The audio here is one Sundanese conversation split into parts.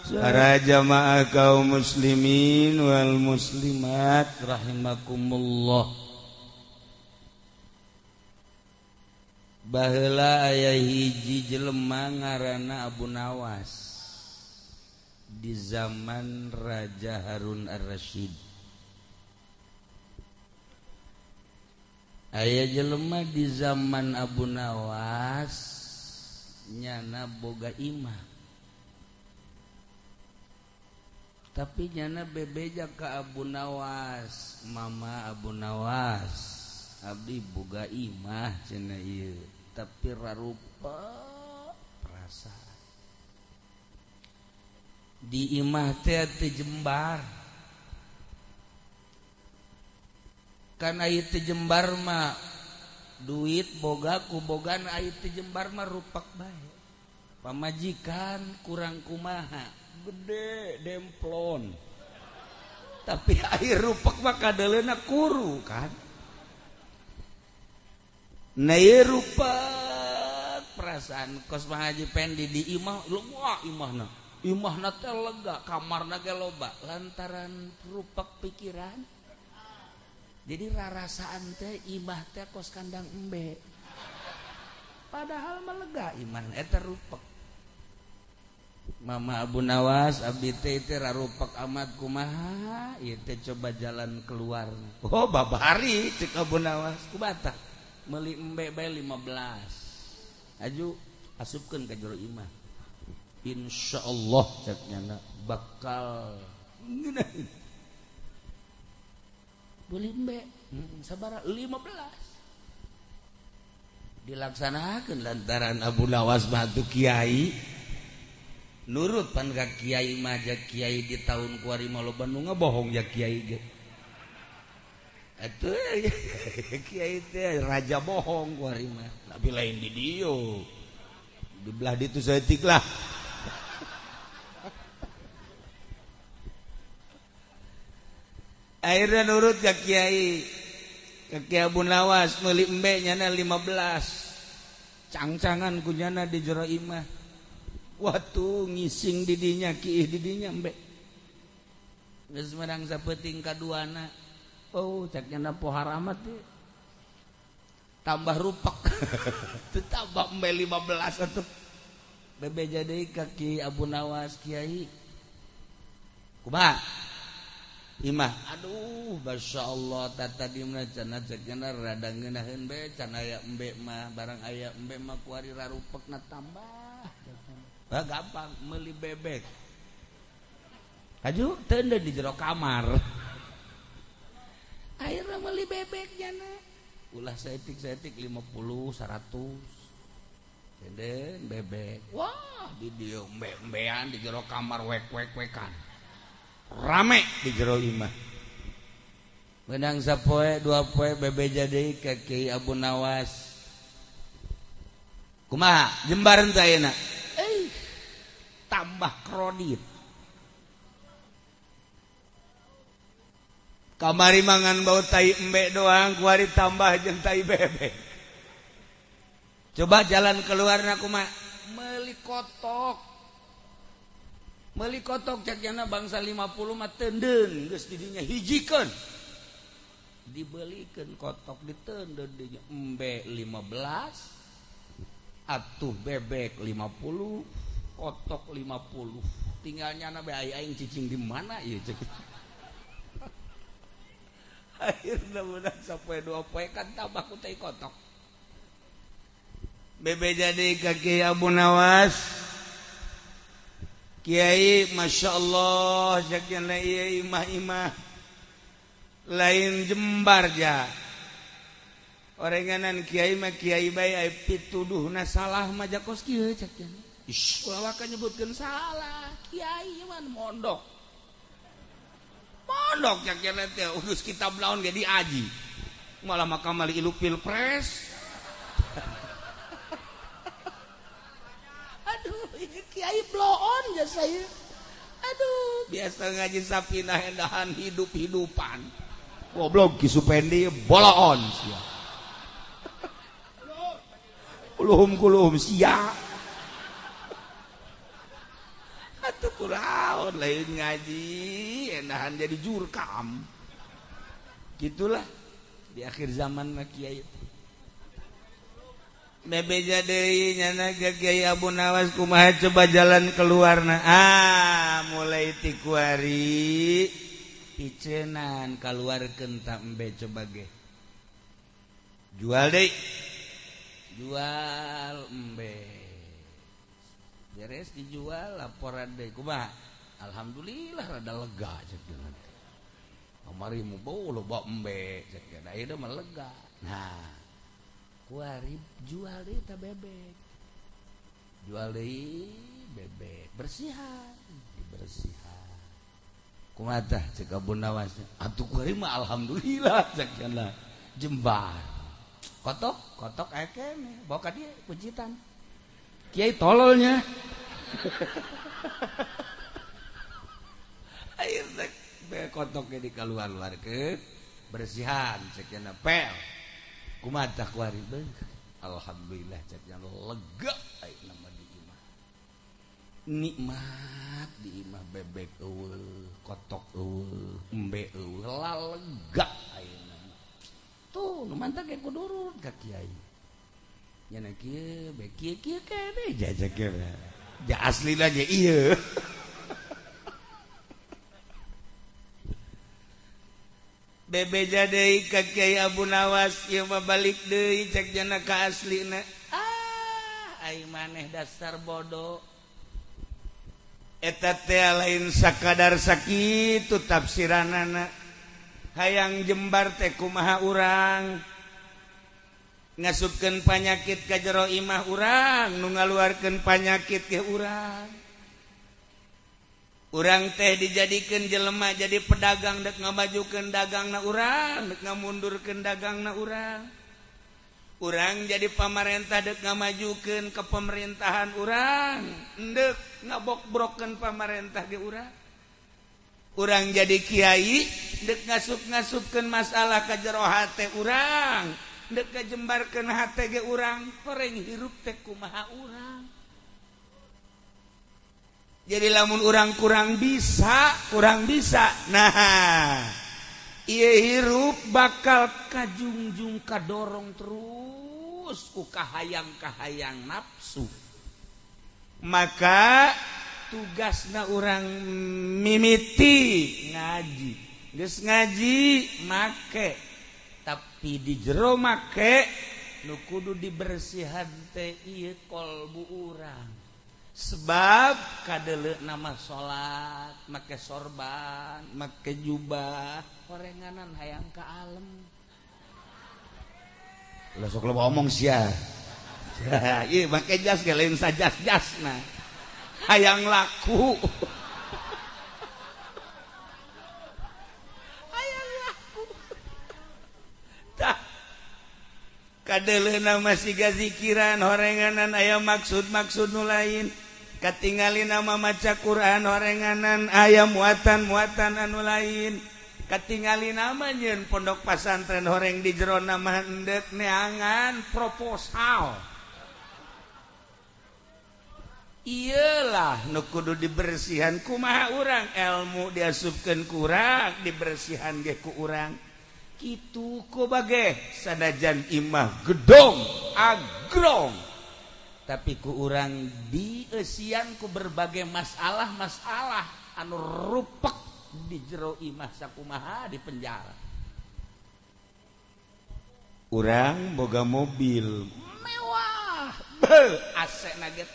Para jamaah kaum muslimin wal muslimat rahimakumullah. Baheula aya hiji jelema ngaranna Abu Nawas di zaman Raja Harun Ar-Rasyid. Aya jelema di zaman Abu Nawas nyana boga imah. Tapi nyana bebeja ka Abu Nawas, mama Abu Nawas, abdi boga imah cenah ieu, tapi rarupa perasaan. Di imah teh teu jembar. Kan aya teu jembar mah duit boga ku bogan aya teu jembar mah rupak bae. Pamajikan kurang kumaha, gede demplon, tapi air rupak mah kadeleuna kuru kan. Nah ieu rupak perasaan kos Pak Haji Pendi di imah lega, imahna imahna teh lega, kamarna ge loba lantaran rupak pikiran. Jadi rarasaan teh imah teh kos kandang embe, padahal mah lega imah eta rupak. Mama Abu Nawas abdi teh teh rarupak amat kumaha ieu teh coba jalan keluar. Oh babari cek Abu Nawas kubata meuli embe bae 15 aju asupkeun ka jero imah. Insyaallah cek nyana bakal ngeunaheun. Beli embe sabaraha 15 dilaksanakeun lantaran Abu Nawas mah tu kiai nurut pan ka kiai mah ja kiai di tahun kuari mah loba nu ngabohong ja kiai ge. Atuh kiai teh raja bohong kuari mah, tapi lain di dieu. Di belah ditu saeutik lah. Akhirnya nurut ka kiai. Ka Kiai Abu Nawas meuli embe nyana 15. Cangcangan ku nyana di jero imah. Waktu ngising didinya kiih didinya embe geus menang sapeuting kaduana. Oh cek nyana pohar amat teh tambah rupak. Teu tambah embe 15 atuh. Bebeja deui ka Ki Abu Nawas, kiai kumaha imah? Aduh masyaallah tata dimna cenah cek nyana rada ngeunaheun bae can aya embe mah, barang aya embe mah kuari rarupekna tambah. Gampang meuli bebek aju teu di jero kamar. Akhirnya meuli bebek jana ulah saeutik-saeutik 50 100 tenden bebek. Wah di dieu embe-embean di jero kamar wek-wek-wekan rame di jero imah. Menang sapoe dua poe bebeja deui ka Kiai Abu Nawas. Kumaha jembar teh ayeuna? Tambah kredit. Kamari mangan bau tai embe doang, kuari tambah jeung tai bebek. Coba jalan keluarna kumaha? Meuli kotok. Meuli kotok cek jana bangsa 50 mah teundeun geus didinya hijikeun. Dibelikeun kotok diteundeun dinya embe 15 atuh bebek 50 kotok 50. Tinggalnya na bae aing cicing di mana ieu cek. Akhirna menang sapoe dua poe kan tambah ku teh kotok. Bebe jadi ka Kiai Abu Nawas. Kiai masyaallah cek nya ieu imah-imah lain jembar ja. Orenganan kiai mah kiai bae aya pituduhna salah mah jakos kieu cek nya. Ish, ulah waka nyebutkeun salah, kiai mah mondok. Mondok cek nya teh urus kitab naon ge diaji. Malah makamali ilu pilpres. Aduh, ini kiai bloon ja saya. Aduh, biasa ngaji sapinah endahan hidup-hidupan. Goblok Ki Supendi boloon sia. Kuluhum-kuluhum sia. Atuh kurang. Lain ngaji endahan jadi jurkam. Gitulah di akhir zaman mah kiai. Bebeja deui nyana ka Kiai Abu Nawas kumaha coba jalan keluarna. Ah, mulai ti kuari picenan kaluarkeun ta embe coba ge. Jual deui. Jual embe. Beres dijual laporan deui kumaha? Alhamdulillah rada lega cek teh. Kamari mu bau loba embe cek teh. Da ieu mah lega. Nah, kuari jual deui ta bebek. Jual deui bebek, bersihan, dibersihan. Kumaha tah cek Abu Nawas? Atuh kuari mah alhamdulillah cek cenah. Jembar. Kotok, kotok aya keneh, bawa ka dieu kuncitan. Kiai tololnya. Ayo teh kotoknya dikaluar-luarkeun, bersihan cek cenah pel. Kumaha tah kuari beuh. Alhamdulillah cek cenah lega ayeuna mah di imah. Nikmat di imah bebek eueuh, kotok eueuh, embe eueuh, lega ayeuna mah. Tuh nu mantap ge kudu nurut ka kiai. Nya kieu be kieu kieu keneh jajak ge. Ja aslina ge ieu. Bebeja deui ka Kiai Abu Nawas ieu mah balik deui cek jana ka aslina. Ah, ai maneh dasar bodoh. Eta teh lain sakadar sakitu tafsiranana. Hayang jembar teh kumaha urang. Ngasupkeun panyakit ka jero imah urang, nu ngaluarkeun panyakit ke urang. Urang teh dijadikeun jelema jadi pedagang dek ngamajukeun dagangna urang, dek ngamundurkeun dagangna urang. Urang jadi pamarentah dek ngamajukeun ke pemerintahan urang, endek ngabokbrokeun pamarentah ge urang. Urang jadi kiai dek ngasup-ngasupkeun masalah ka jero hate urang, dek ngajembarkeun hate ge urang, horeng hirup teh kumaha urang. Jadi lamun urang kurang bisa. Nah, ieu hirup bakal kajungjung kadorong terus ku kahayang-kahayang nafsu. Maka tugasna urang mimiti ngaji. Geus ngaji make, tapi di jero make nu kudu dibersihan teh ieu kolbu urang. Sebab kadeleuk nama salat, make sorban, make jubah, horenganan hayang ka alem. Lah sok loba omong sia. Ieu make jas ge lain sajas-jasna. Hayang laku. Hayang laku. Tah kadeleuna masih gazikiran horenganan aya maksud-maksud nu lain. Katingali nama maca Quran horenganan aya muatan-muatan anu lain. Katingali nama nyeun pondok pasantren horeng di jero nama endek neangan proposal. Iyalah nu kudu dibersihan kumaha urang, ilmu diasupkeun ku urang, dibersihan ge ku urang. Kitu ku bage sanajan imah gedong agrong. Tapi ku urang dieusian ku berbagai masalah-masalah anu rupek di jero imah sakumaha di penjara. Urang boga mobil mewah, beuh AC na ge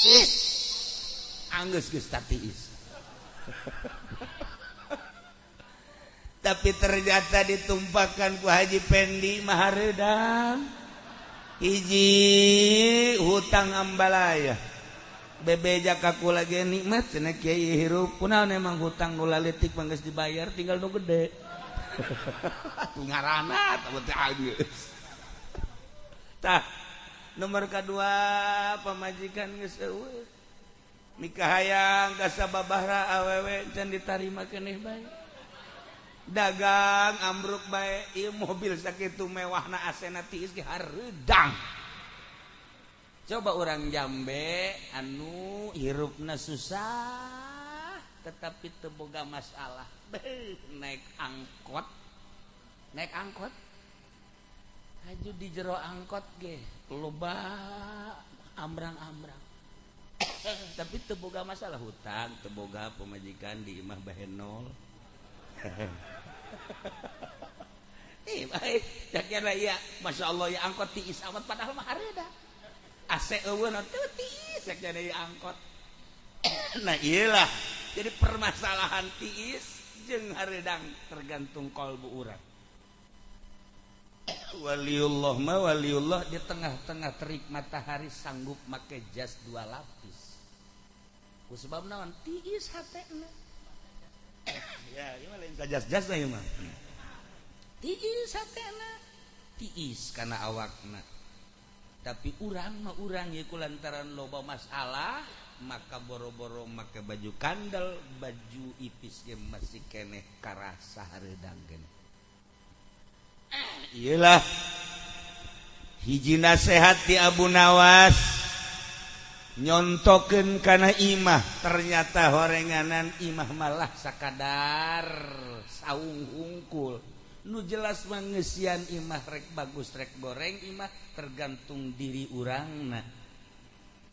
tiis. Anggeus geus tatiis. Tapi ternyata ditumpahkan ku Haji Pendi mah hareudang. Hiji hutang ambalaya. Bebeja kaku lagi nikmat cenah kiai hirup. Kunaon emang hutang nu laletik mah geus dibayar tinggal nu gede. Atuh ngaranna teh geus. Tah nomor kadua pamajikan geus eueuh. Mikahayang ka sababahra awewe can ditarima keneh bae. Dagang ambruk bae ieu mobil sakitu mewahna asena tiis ge hareudang. Coba orang Jambe anu hirupna susah tetapi teu boga masalah. Beuh, naik angkot. Naik angkot. Haju di jero angkot ge loba ambrang-ambrang. Tapi teu boga masalah hutang, teu boga pamajikan di imah bahenol. Ih, baik. Cak iya, Masya Allah ya angkot tiis amat padahal mah hareuda. AC eueuh teu tiis cak jadi angkot. Nah iyalah, jadi permasalahan tiis jeung hareudang tergantung kalbu urang. Waliullah mah waliullah di tengah-tengah terik matahari sanggup make jas 2 lapis. Ku sebab naon? Tiis hatena. Ya, ieu mah lain jas-jas ieu mah. Tiis hatena, tiis kana awakna. Tapi urang mah urang ieu kulantaran loba masalah, maka boro-boro make baju kandel, baju ipis ge masih keneh karasa hareudang keneh. Iyalah hiji nasehat di Abu Nawas nyontokeun kana imah, ternyata horenganan imah malah sakadar saung hungkul. Nu jelas mangeusian imah rek bagus rek goreng imah tergantung diri urangna.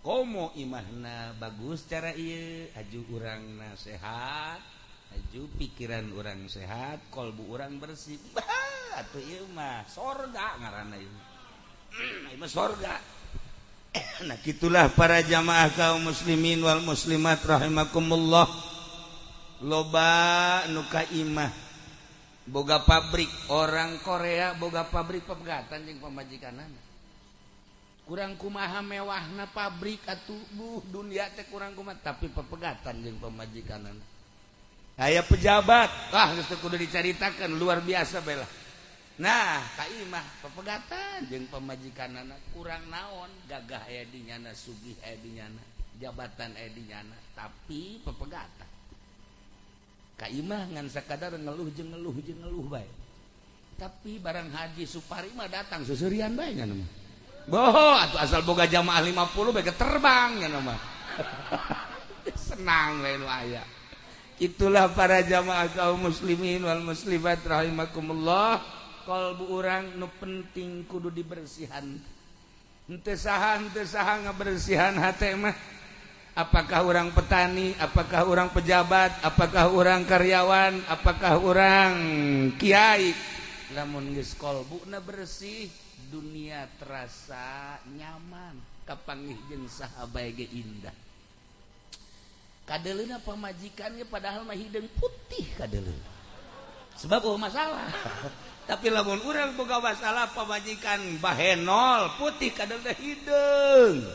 Komo imahna bagus cara ieu aju urangna sehat, aju pikiran urang sehat, kolbu urang bersih. Bah, atuh ieu mah sorga ngaranna ieu. Ieu mah sorga. Nah gitulah para jamaah kaum muslimin wal muslimat rahimakumullah. Loba nu ka imah boga pabrik, orang Korea boga pabrik pepegatan jeung pamajikanana. Kurang kumaha mewahna pabrik atuh buh dunia teh kurang kumaha tapi pepegatan jeung pamajikanana. Aya pejabat, wah geus teu kudu dicaritakeun luar biasa bae lah. Nah, ka imah pepegatan jeung pamajikanana kurang naon, gagah aya di nyana, sugih aya di nyana, jabatan aya di nyana, tapi pepegatan. Ka imah ngan sakadar ngeluh jeung ngeluh jeung ngeluh bae. Tapi barang Haji Supari mah datang seuseurian bae nya mah. Boho atuh asal boga jamaah 50 bae terbang nya mah. Senang we nu aya. Itulah para jamaah kaum muslimin wal muslimat rahimakumullah. Kalbu urang nu penting kudu dibersihan. Henteu saha ngabersihan hate mah. Apakah orang petani, apakah orang pejabat, apakah orang karyawan, apakah orang kiai. Lamun geus kolbuna bersih, dunia terasa nyaman, kapanggih jeung saha bae ge indah. Kadeleuna pamajikannya padahal mah hideung putih kadeleuna. Sebab eueuh masalah. Tapi lamun urang boga masalah pamajikan bahenol putih kadeleuna hideung.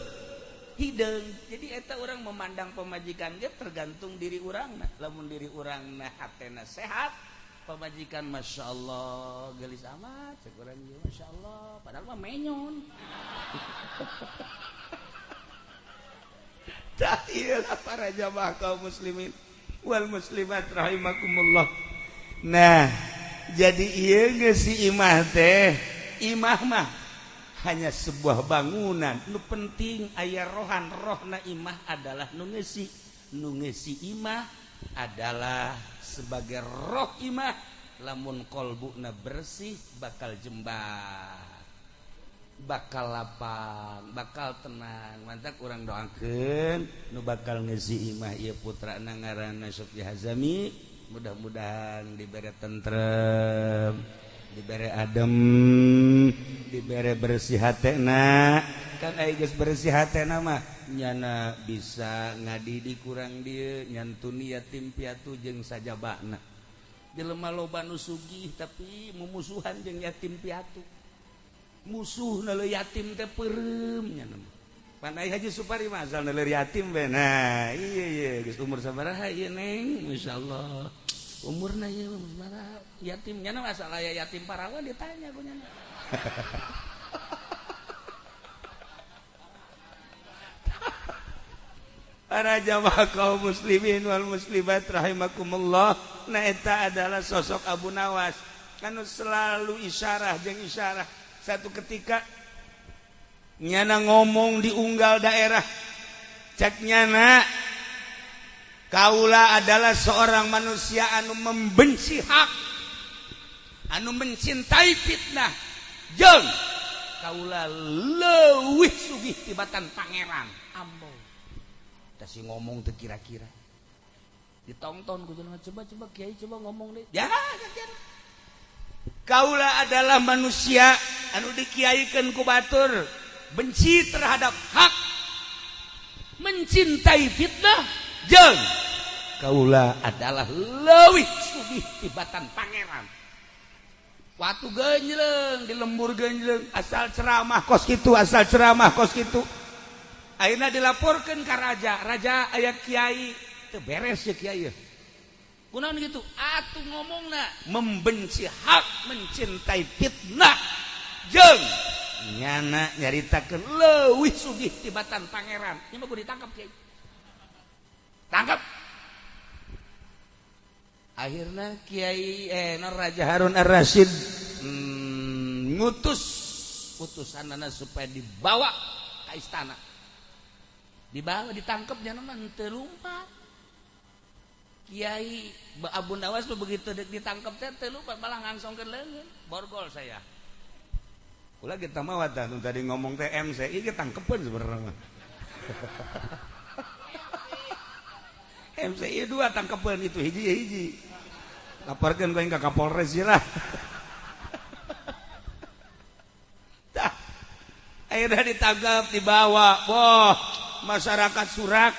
Hideung. Jadi eta orang memandang pemajikan ge tergantung diri urangna. Lamun diri urangna hatena sehat, pemajikan Masya Allah gelis amat, cek urang ge Masya Allah, padahal mah menyon. Tah ieu para jamaah kaum muslimin wal muslimat rahimakumullah. Nah, jadi ieu geus si imah teh, imah mah hanya sebuah bangunan. Nu penting aya rohan, rohna imah adalah nu ngeusi. Nu ngeusi imah adalah sebagai roh imah. Lamun kolbuna bersih bakal jembar, bakal lapang, bakal tenang. Mantak urang doakeun nu bakal ngeusi imah ieu putrana ngaranna Sofi Hazami, mudah-mudahan dibere tentrem, dibere adem, dibere bersih hatena. Kan aya geus bersih hatena mah nyana bisa ngadidik kurang dieu, nyantuni yatim piatu jeung sajabana. Jelema loba nu sugih tapi mumusuhan jeung yatim piatu. Musuh na yatim teh peureum nya mah. Pan ai Haji Supari mah asal leur yatim bae. Nah, iya iya geus umur sabaraha ieu Neng? Masyaallah. Umurna ieu sabaraha? Yatim nya mah asal aya yatim parawan ditanya ku nya. Para jamaah kaum muslimin wal muslimat rahimakumullah. Nah eta adalah sosok Abu Nawas anu selalu isyarah jeung isyarah. Satu ketika Nyana ngomong di unggal daerah. Cek nyana kaula adalah seorang manusia anu membenci hak, anu mencintai fitnah, jeung kaula leuwih sugih tibatan pangeran. Ambo tah si ngomong teu kira-kira. Ditonton ku jelema, coba-coba kiai coba ngomong deh. Ya, kaula adalah manusia anu dikiaikeun ku batur, benci terhadap hak, mencintai fitnah, jeung kaula adalah leuwih sugih tibatan pangeran. Watu genjleng di lembur genjleng, asal ceramah kos kitu, asal ceramah kos kitu. Akhirna dilaporkeun ka raja, raja aya kiai teu beres ya kiai. Kunaon gitu? Atuh ngomongna membenci hak, mencintai fitnah, jeung nyana nyaritakeun leuwih sugih tibatan pangeran. Ieu mah kudu ditangkap kiai. Tangkap. Akhirnya Kiai Raja Harun Ar-Rasyid ngutus utusanana supaya dibawa ke istana. Dibawa, ditangkap, nyana mah teu lumpat. Kiai Abu Nawas begitu ditangkap teh teu lumpat, malah ngangsongkeun leungeun. Borgol saya. Kula kita mah wadah tadi ngomong teh MC, ieu tangkepeun sebenarnya. MCI 2 tangkepeun itu hiji-hiji. Laporkeun ku aing ka Kapolres lah. Tah. Akhirnya ditangkap, dibawa. Wah, masyarakat surak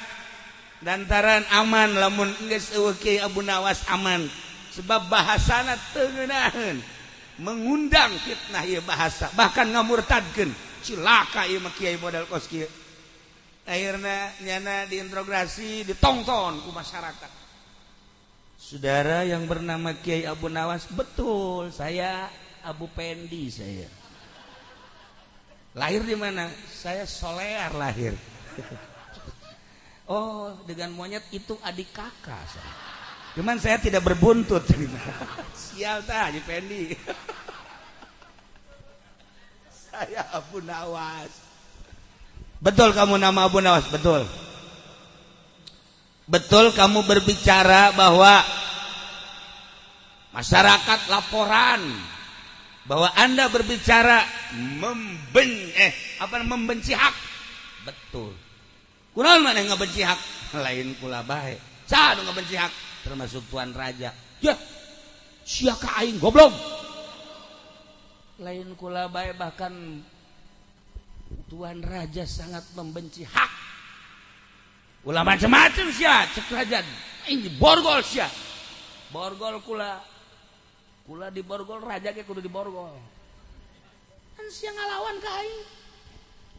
lantaran aman lamun geus eueuh Kiai Abu Nawas aman. Sebab bahasana teu ngeunaheun, mengundang fitnah ieu bahasa, bahkan ngamurtadkeun. Cilaka ieu mah kiai modal kos kieu. Akhirnya nyana diinterogasi, ditongton ku masyarakat. Saudara yang bernama Kiai Abu Nawas, betul, saya Abu Pendi saya. Lahir di mana? Saya Solear lahir. Oh, dengan monyet itu adik kakak saya. Cuman saya tidak berbuntut. Sial tah Haji Pendi. Saya Abu Nawas. Betul kamu nama Abu Nawas, betul. Betul kamu berbicara bahwa masyarakat laporan bahwa Anda berbicara membenci hak. Betul. Kunaon maneh ngabenci hak? Lain kula bae. Saha nu ngabenci hak? Termasuk tuan raja. Ya, sia ka aing goblok. Lain kula bae, bahkan Tuan Raja sangat membenci hak. Ulah macam-macam sia, cek raja. Ini borgol sia. Borgol kula. Kula diborgol, raja ge kudu diborgol. Kan sia ngalawan ka aing.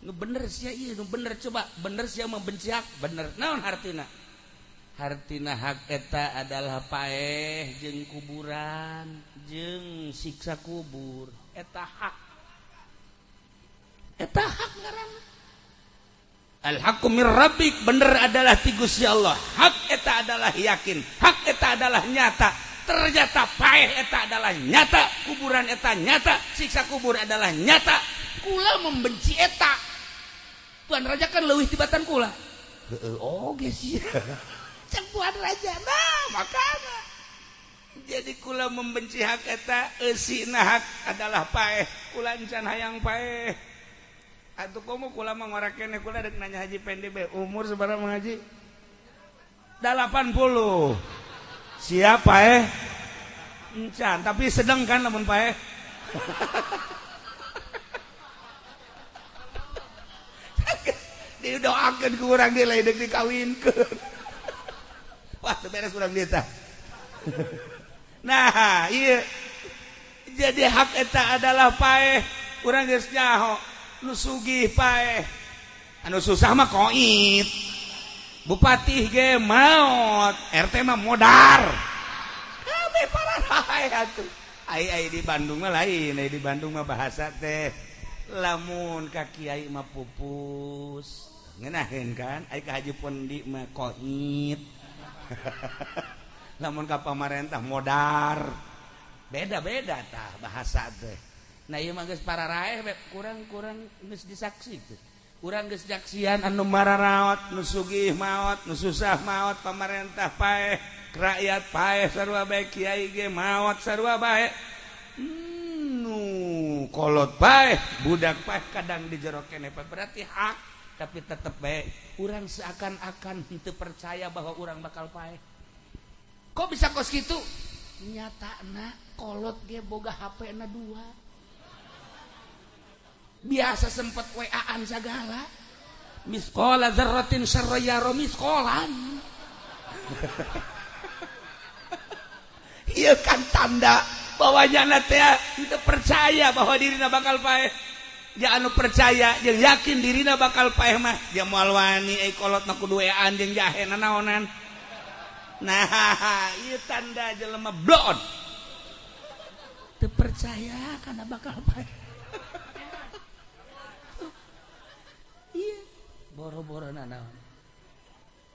Nu bener sia ieu, nu bener coba, bener sia membenci hak, bener. Naon hartina? Hartina hak eta adalah paeh jeung kuburan, jeung siksa kubur. Eta hak. Eta hak ngaranna. Al haqqu mir rabbik, bener adalah ti Gusti Allah. Hak eta adalah yakin, hak eta adalah nyata. Ternyata paeh eta adalah nyata, kuburan eta nyata, siksa kubur adalah nyata. Kula membenci eta. Tuan Raja kan leuwih tibatan kula. Heeh, oge sih. Cek Tuan Raja, nah makana. Jadi kula membenci hak eta, eusina hak adalah paeh. Kula encan hayang paeh. Atuh komo kula mah ngora keneh, kula dek nanya Haji Pendi be, umur sabaraha Mang Haji? 80. Siapa paeh? Encan, tapi sedang kan lamun paeh. Didoakeun ku urang deui lain deuk dikawinkeun. Wah, teu beres urang dieu tah. Nah, ieu jadi hak eta adalah paeh. Urang geus nyaho nu sugih paeh, anu susah mah koit. Bupati ge maot, RT mah modar. Kabeh pararae atuh. Ai ai di Bandung mah lain, ai di Bandung mah bahasa teh lamun ka kiai mah pupus. Ngeunaheun kan? Ai ka Haji Pondi mah koit. Lamun ka pamarentah modar. Beda-beda tah bahasa teh. Nah ieu mah geus pararaeh kurang-kurang geus disaksi. Urang geus nyaksian anu mararaot, nu sugih maot, nu susah maot, pamarentah paeh, rakyat paeh sarua bae, kiai ge maot sarua bae. Nu kolot paeh, budak paeh kadang di jero keneh berarti hak, tapi tetep bae urang seakan-akan henteu percaya bahwa urang bakal paeh. Kok bisa kos kitu? Nyatana kolot ge boga HP na 2. Biasa sempet WA-an segala. Misqala dzarratin syarran yara misqalan. Ieu kan tanda bahwa nyana teh teu percaya bahwa dirina bakal paeh. Dia anu percaya jeung yakin dirina bakal paeh mah dia moal wani euy kolot mah kudu WA-an jeung jahe nanaonan. Nah, ieu tanda jelema blon. Teu percaya kana bakal paeh. Iya, boro-boro nanaon.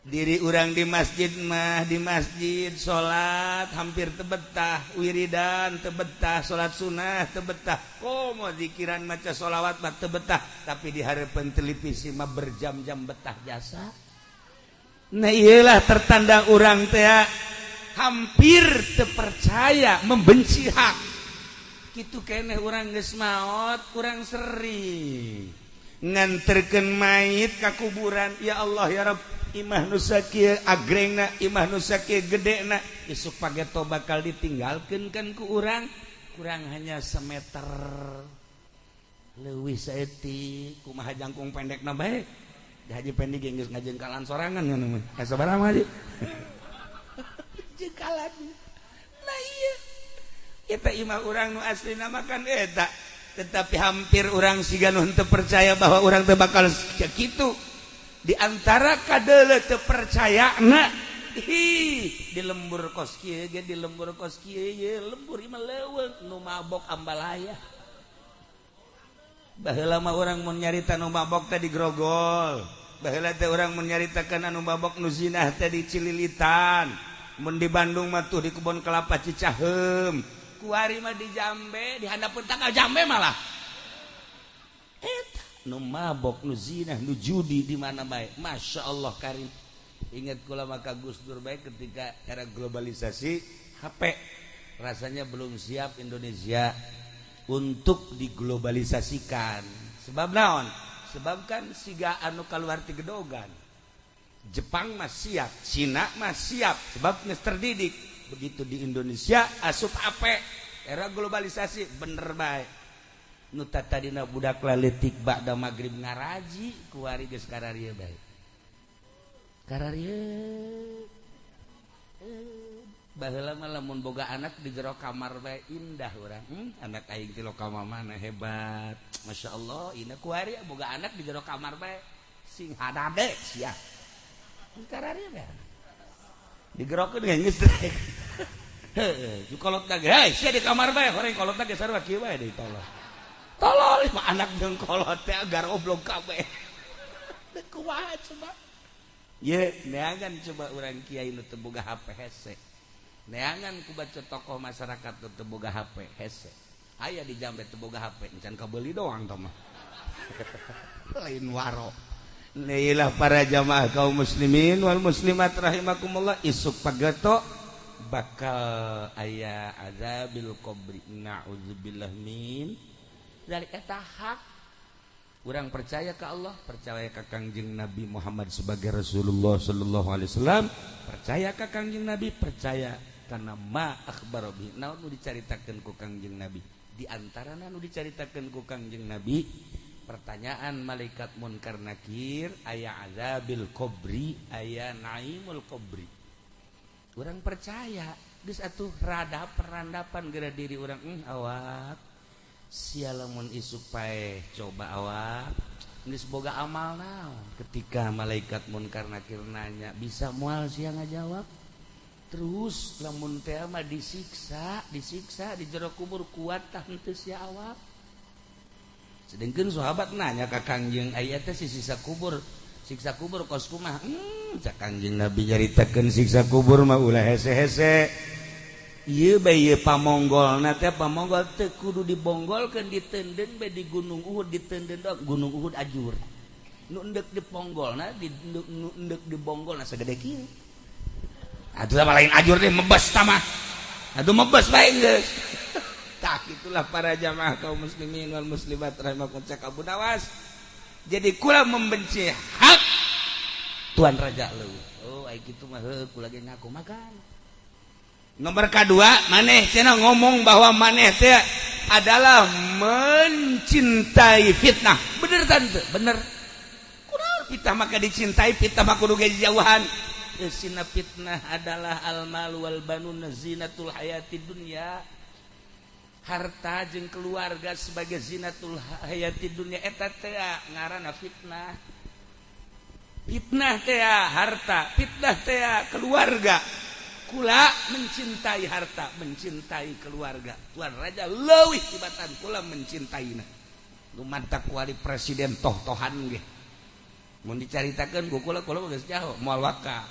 Diri urang di masjid mah, di masjid salat hampir tebetah, wiridan tebetah, salat sunah tebetah, komo zikiran maca sholawat mah tebetah, tapi di hareupeun televisi mah berjam-jam betah jasa. Nah iyalah tertanda urang teh hampir terpercaya membenci hak. Kitu keneh urang geus maot, kurang seri nganterkeun mayit ka kuburan. Ya Allah ya Rabb, imah nu sakieu agrengna, imah nu sakieu gedena, isuk pageto bakal ditinggalkeun kan ku urang, kurang hanya semeter leuwih saeutik, kumaha jangkung pendekna bae. Haji pendek geus ngajengkalan sorangan ngono mah. Ka sabaraha mah haji? Jengkalan. Nah iya. Eta imah urang nu aslina mah kan eta. Tetapi hampir urang siga nu henteu percaya bahwa urang teh bakal kitu. Di antara kadeuleu teu percayana, ih, di lembur kos kieu ge, di lembur kos kieu ye, lembur imah leuweung nu mabok ambalaya. Baheula mah urang mun nyarita nu mabok teh di grogol. Baheula teh urang mun nyaritakeun anu mabok nu zinah teh di Cililitan. Mun di Bandung mah tuh di kebon kelapa Cicaheum. Kuari mah di Jambe, di handapeun tanggal Jambe malah. Eta nu mabok, nu zinah, nu judi di mana bae. Masya Allah karim. Ingat kula maka Gus Dur bae ketika era globalisasi HP rasanya belum siap Indonesia untuk diglobalisasikan. Sebab naon? Sebab kan siga anu kaluar ti gedogan. Jepang mah siap, Cina mah siap, sebab geus terdidik. Begitu di Indonesia asup HP era globalisasi bener bae. Nu tadina budak laletik ba'da magrib ngaraji kuari geus kararieu bae. Kararieu. Baheula mah lamun boga anak di jero kamar bae indah urang. Anak aing ti lokal mana hebat. Masya Allah, ina kuari boga anak di jero kamar bae sing hadade sia. Kararieu bae. Digerokeun geus geus. Heuh, kolot ge, hei sia di kamar bae, horeng kolot ge sarua kieu bae deui tolol. Tolol mah anak jeung kolot teh agar oblong kabeh. Teu kumaha coba. Ye, neangan coba urang kiai nu teu boga HP hese. Neangan ku baca tokoh masyarakat nu teu boga HP hese. Aya di Jambe teu boga HP, encan kabeuli doang tah mah. Lain waro. Neilah para jamaah kaum muslimin wal muslimat rahimakumullah, isuk pageto bakal aya azabil qabri, na'udzubillah min dzalik. Eta hak urang percaya ka Allah, percaya ka Kangjeng Nabi Muhammad sebagai Rasulullah sallallahu alaihi wasallam, percaya ka Kangjeng Nabi, percaya kana ma akhbaro bi, naon nu dicaritakeun ku Kangjeng Nabi. Di antarana nu dicaritakeun ku Kangjeng Nabi, pertanyaan malaikat munkar nakir, aya azabil qabri, aya naimul qabri. Urang percaya geus atuh rada perandapan geura diri urang, awak sia lamun isuk paeh coba awak geus boga amal naon. Ketika malaikat munkar nakir nanya, bisa moal sia ngajawab. Terus lamun teh mah disiksa, disiksa di jero kubur kuat tah henteu sia awak. Sedengkeun sahabat nanya ka Kangjeng, aya teh si siksa kubur, siksa kubur kos kumaha? Cak Kangjeng Nabi nyaritakeun siksa kubur mah ulah hese-hese. Ieu bae ieu pamonggolna teh pamonggol teu kudu dibonggolkeun, ditenden bae di Gunung Uhud, ditenden doang Gunung Uhud ajur. Nu endek diponggolna di nu endek dibonggolna sagede kieu. Atuh mah lain ajur deh, mebes tah mah. Atuh mebes bae geus. Tah itulah para jamaah kaum muslimin wal muslimat rahimakum, cek Abu Nawas. Jadi kula membenci hak Tuan Raja leuwih. Oh, ai kitu mah heuh kula ge ngaku makan. Nomor kedua, maneh cenah ngomong bahwa maneh teh adalah mencintai fitnah. Bener tante, bener. Kunaon fitnah maka dicintai, fitnah mah kudu ge jauhan. Sina fitnah adalah al mal wal banun zinatul hayati dunya. Harta jeung keluarga sebagai zinatul hayati dunya eta teh ngaranna fitnah. Fitnah teh harta, fitnah teh keluarga. Kula mencintai harta, mencintai keluarga. Tuan Raja leuwih tibatan kula mencintaina. Nu mantak wali presiden toh-tohan ge. Mun dicaritakeun ku kula, kula geus jauh moal waka.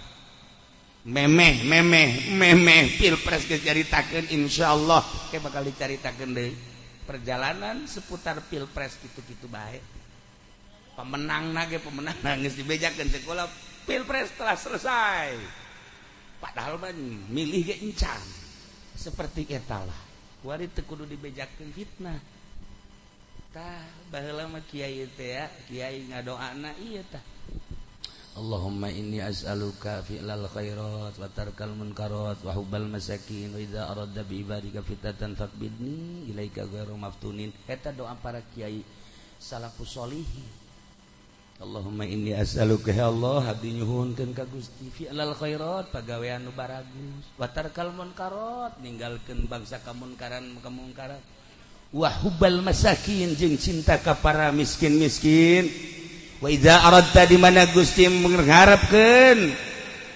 Memeh memeh memeh pilpres geus caritakeun, insyaallah ke bakal dicaritakeun deui. Perjalanan seputar pilpres kitu-kitu bae. Pemenang ge pemenang geus dibejakeun cek kula pilpres telah selesai. Padahal mah milih ge encan. Seperti eta lah. Kuari teu kudu dibejakeun fitnah. Tah baheula mah kiai teh ya, kiai ngadoana ieu tah. Allahumma inni as'aluka fi'lal khairat wa tarkal munkarat wa hubbal masakin wa idza aradta bi ibadika fitnatan faqbidni ilaika ghairu maftunin. Eta doa para kiai salafus solihin. Allahumma inni as'aluka ya Allah, abdi nyuhunkeun ka Gusti fi'lal khairat pagawean nu baragus, wa tarkal munkarat ninggalkeun bangsa kamunkaran kamungkaran, wa hubbal masakin jeung cinta ka para miskin-miskin. Wa idza aradta di mana Gusti mengharapkeun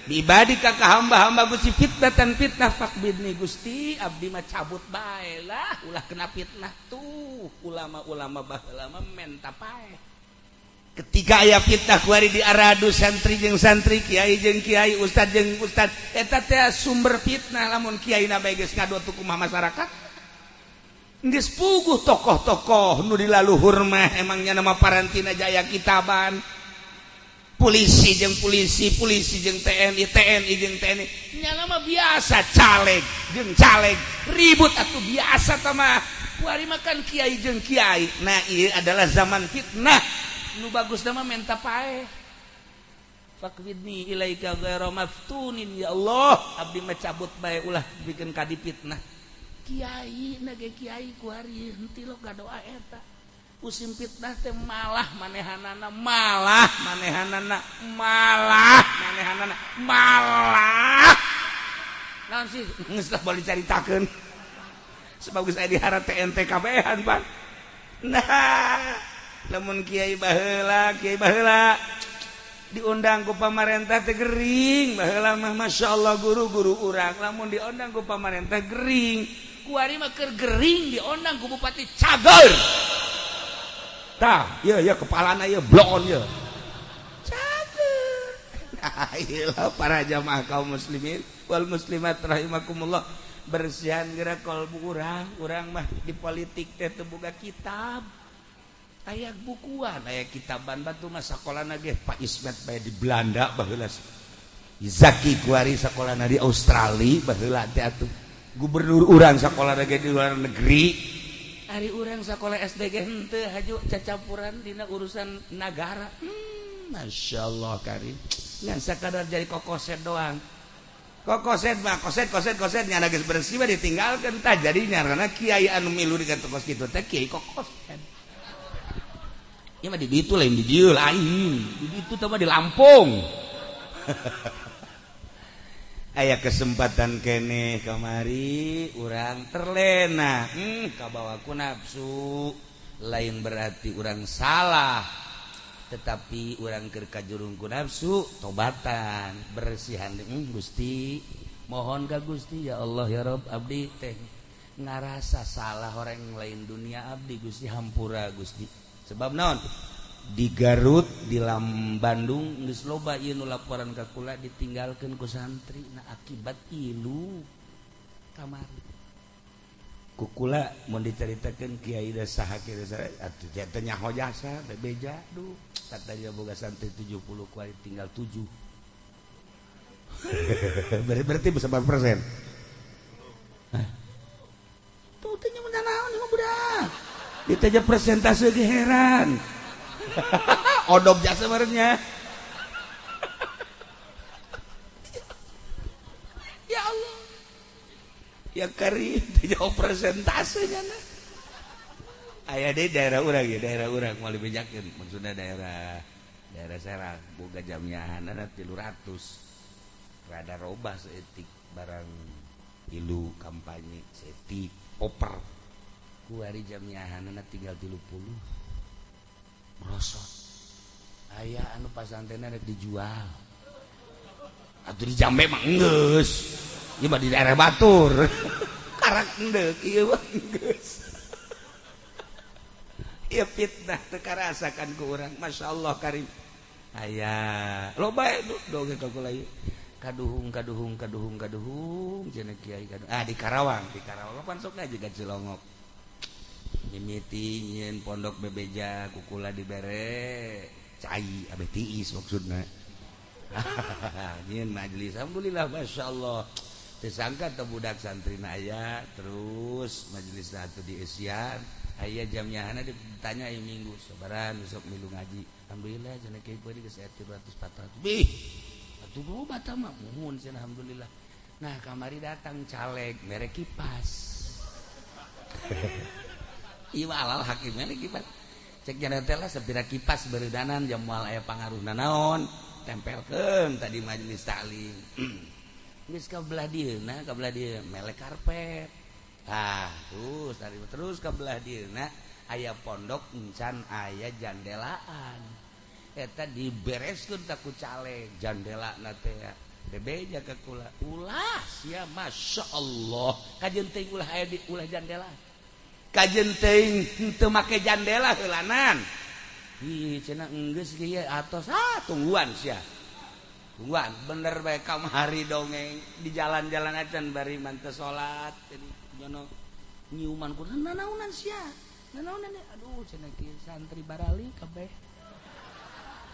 bi ibadika ka hamba-hamba Gusti fitnatan fitnah faqbidni Gusti abdi mah cabut bae lah ulah kena fitnah. Tuh ulama-ulama baheula mah menta pae. Ketika aya fitnah kuari di aradu santri jeung santri, kiai jeung kiai, ustad jeung ustad, eta teh sumber fitnah. Lamun kiai na bae geus ngadotu kumaha masyarakat geus puguh tokoh-tokoh nu di laluhur mah emangnya nama parantina jaya kitaban. Polisi jeung polisi, polisi jeung TNI, TNI jeung TNI, nyana mah biasa caleg jeung caleg ribut atuh biasa tah mah. Kuari mah kan kiai jeung kiai. Nah ieu adalah zaman fitnah. Nu bagus mah menta pae. Faqbidni ilaika ghairu maftunin ya Allah, abdi mah cabut bae ulah bikin kadi fitnah. Kiai na ge kiai kuari henteu lo doa eta. Musim fitnah teh malah manehanana, malah manehanana, malah manehanana, malah naon sih geus lah boleh dicaritakeun. Sebab geus aya dihara TNT kabehan pan. Nah, lamun kiai baheula diundang ku pamarentah teh gering baheula mah, masyaallah guru-guru urang lamun diundang ku pamarentah gering. Kuari mah keur gering diundang ku bupati cager. Tah, ieu ieu kepalana ieu bloon ieu. Cager. Nah, ieu para jamaah kaum muslimin wal muslimat rahimakumullah. Bersihan geura kolbu urang, urang mah di politik teh teu boga kitab. Aya bukuan, aya kitaban batu mah sakolana ge Pak Ismet bae di Belanda baheula. Zaki kuari sakolana di Australia baheula teh atuh. Gubernur urang sakolana ge di luar negeri. Ari urang sakola SD ge henteu haju cacampuran dina urusan nagara. Masyaallah karim. Ngan sakadar jadi kokoset doang. Kokoset mah koset koset koset nyana geus bersih mah ditinggalkeun tah jadi karena kiai anu milu di kos kitu teh kiai kokoset. Ieu mah di ditu lain di dieu lain. Di ditu teh mah di Lampung. Aya kesempatan kene kamari urang terlena, kabawa ku nafsu. Lain berarti urang salah, tetapi urang keur kajurung ku nafsu tobatan bersihan. Gusti mohon ka Gusti ya Allah ya Rob, abdi teh ngarasa salah orang lain dunia abdi Gusti, hampura Gusti. Sebab naon di Garut di Lam Bandung geus loba ieu nu laporan ka kula ditinggalkeun ku santri. Nah akibat ilu Kamari kukula mun dicaritakeun kiai da saha kieu atuh teh nyaho jasa bebeja duh katanya boga santri 70 kuari tinggal 7. Berarti bisa berapa persen? Tuh teh nyaho naon ieu budak. Ditanya persentase ge heran. Odop jasa barengnya. Ya Allah. Ya karim jauh persentasenya nah. Aya deui daerah urang ya, daerah urang moal dibejakeun, maksudna daerah daerah Serang boga jamiahanna 300. Rada robah saeutik barang ilu kampanye saeutik oper. Ku hari jamiahanna tinggal 30. Merosot. Aya anu pasantrenna rek dijual. Atuh di Jambe mah enggeus. Ieu mah di daerah batur. Karak endek ieu mah enggeus. Ieu fitnah teu karasakan ku urang. Masyaallah karim. Aya loba dongeng ka kula ieu. Kaduhung kaduhung kaduhung kaduhung cenah kiai kaduhung. Ah di Karawang pan sok ngaji ka Cilongok. Mimiti nyieun pondok bebeja kukula dibere cai abeh tiis maksudna. Nyieun majelis alhamdulillah masyaallah. Teu sangka teh budak santrina aya terus majelis atuh dieusian aya jamnyahana ditanya ieu minggu sabaran besok milu ngaji. Alhamdulillah cenah kiai poe geus aya 300 400. Bih atuh loba tah mah muhun cenah alhamdulillah. Nah kamari datang caleg mere kipas. Ieu mah alal hakim mere kipas. Cek jana teh lah sapira kipas beureudanan jam moal aya pangaruhna naon tempelkeun tadi majelis taklim. Geus ka belah dieuna ka belah dieu melek karpet. Ah terus tadi terus ka belah dieuna aya pondok encan aya jandelaan. Eta dibereskeun ta ku caleg jandelana teh bebeja ka kula. Ulah sia masyaallah kajeun teuing ulah aya di ulah jandela. Kajeun teuing henteu make jandela heulanan. Ih cenah enggeus ge ieu atos ah tungguan sia. Tungguan bener bae kamari dongeng di jalan-jalan acan bari manteu salat jadi nyono nyiuman ku nanaonan sia. Nanaonan aduh cenah kieu santri barali kabeh.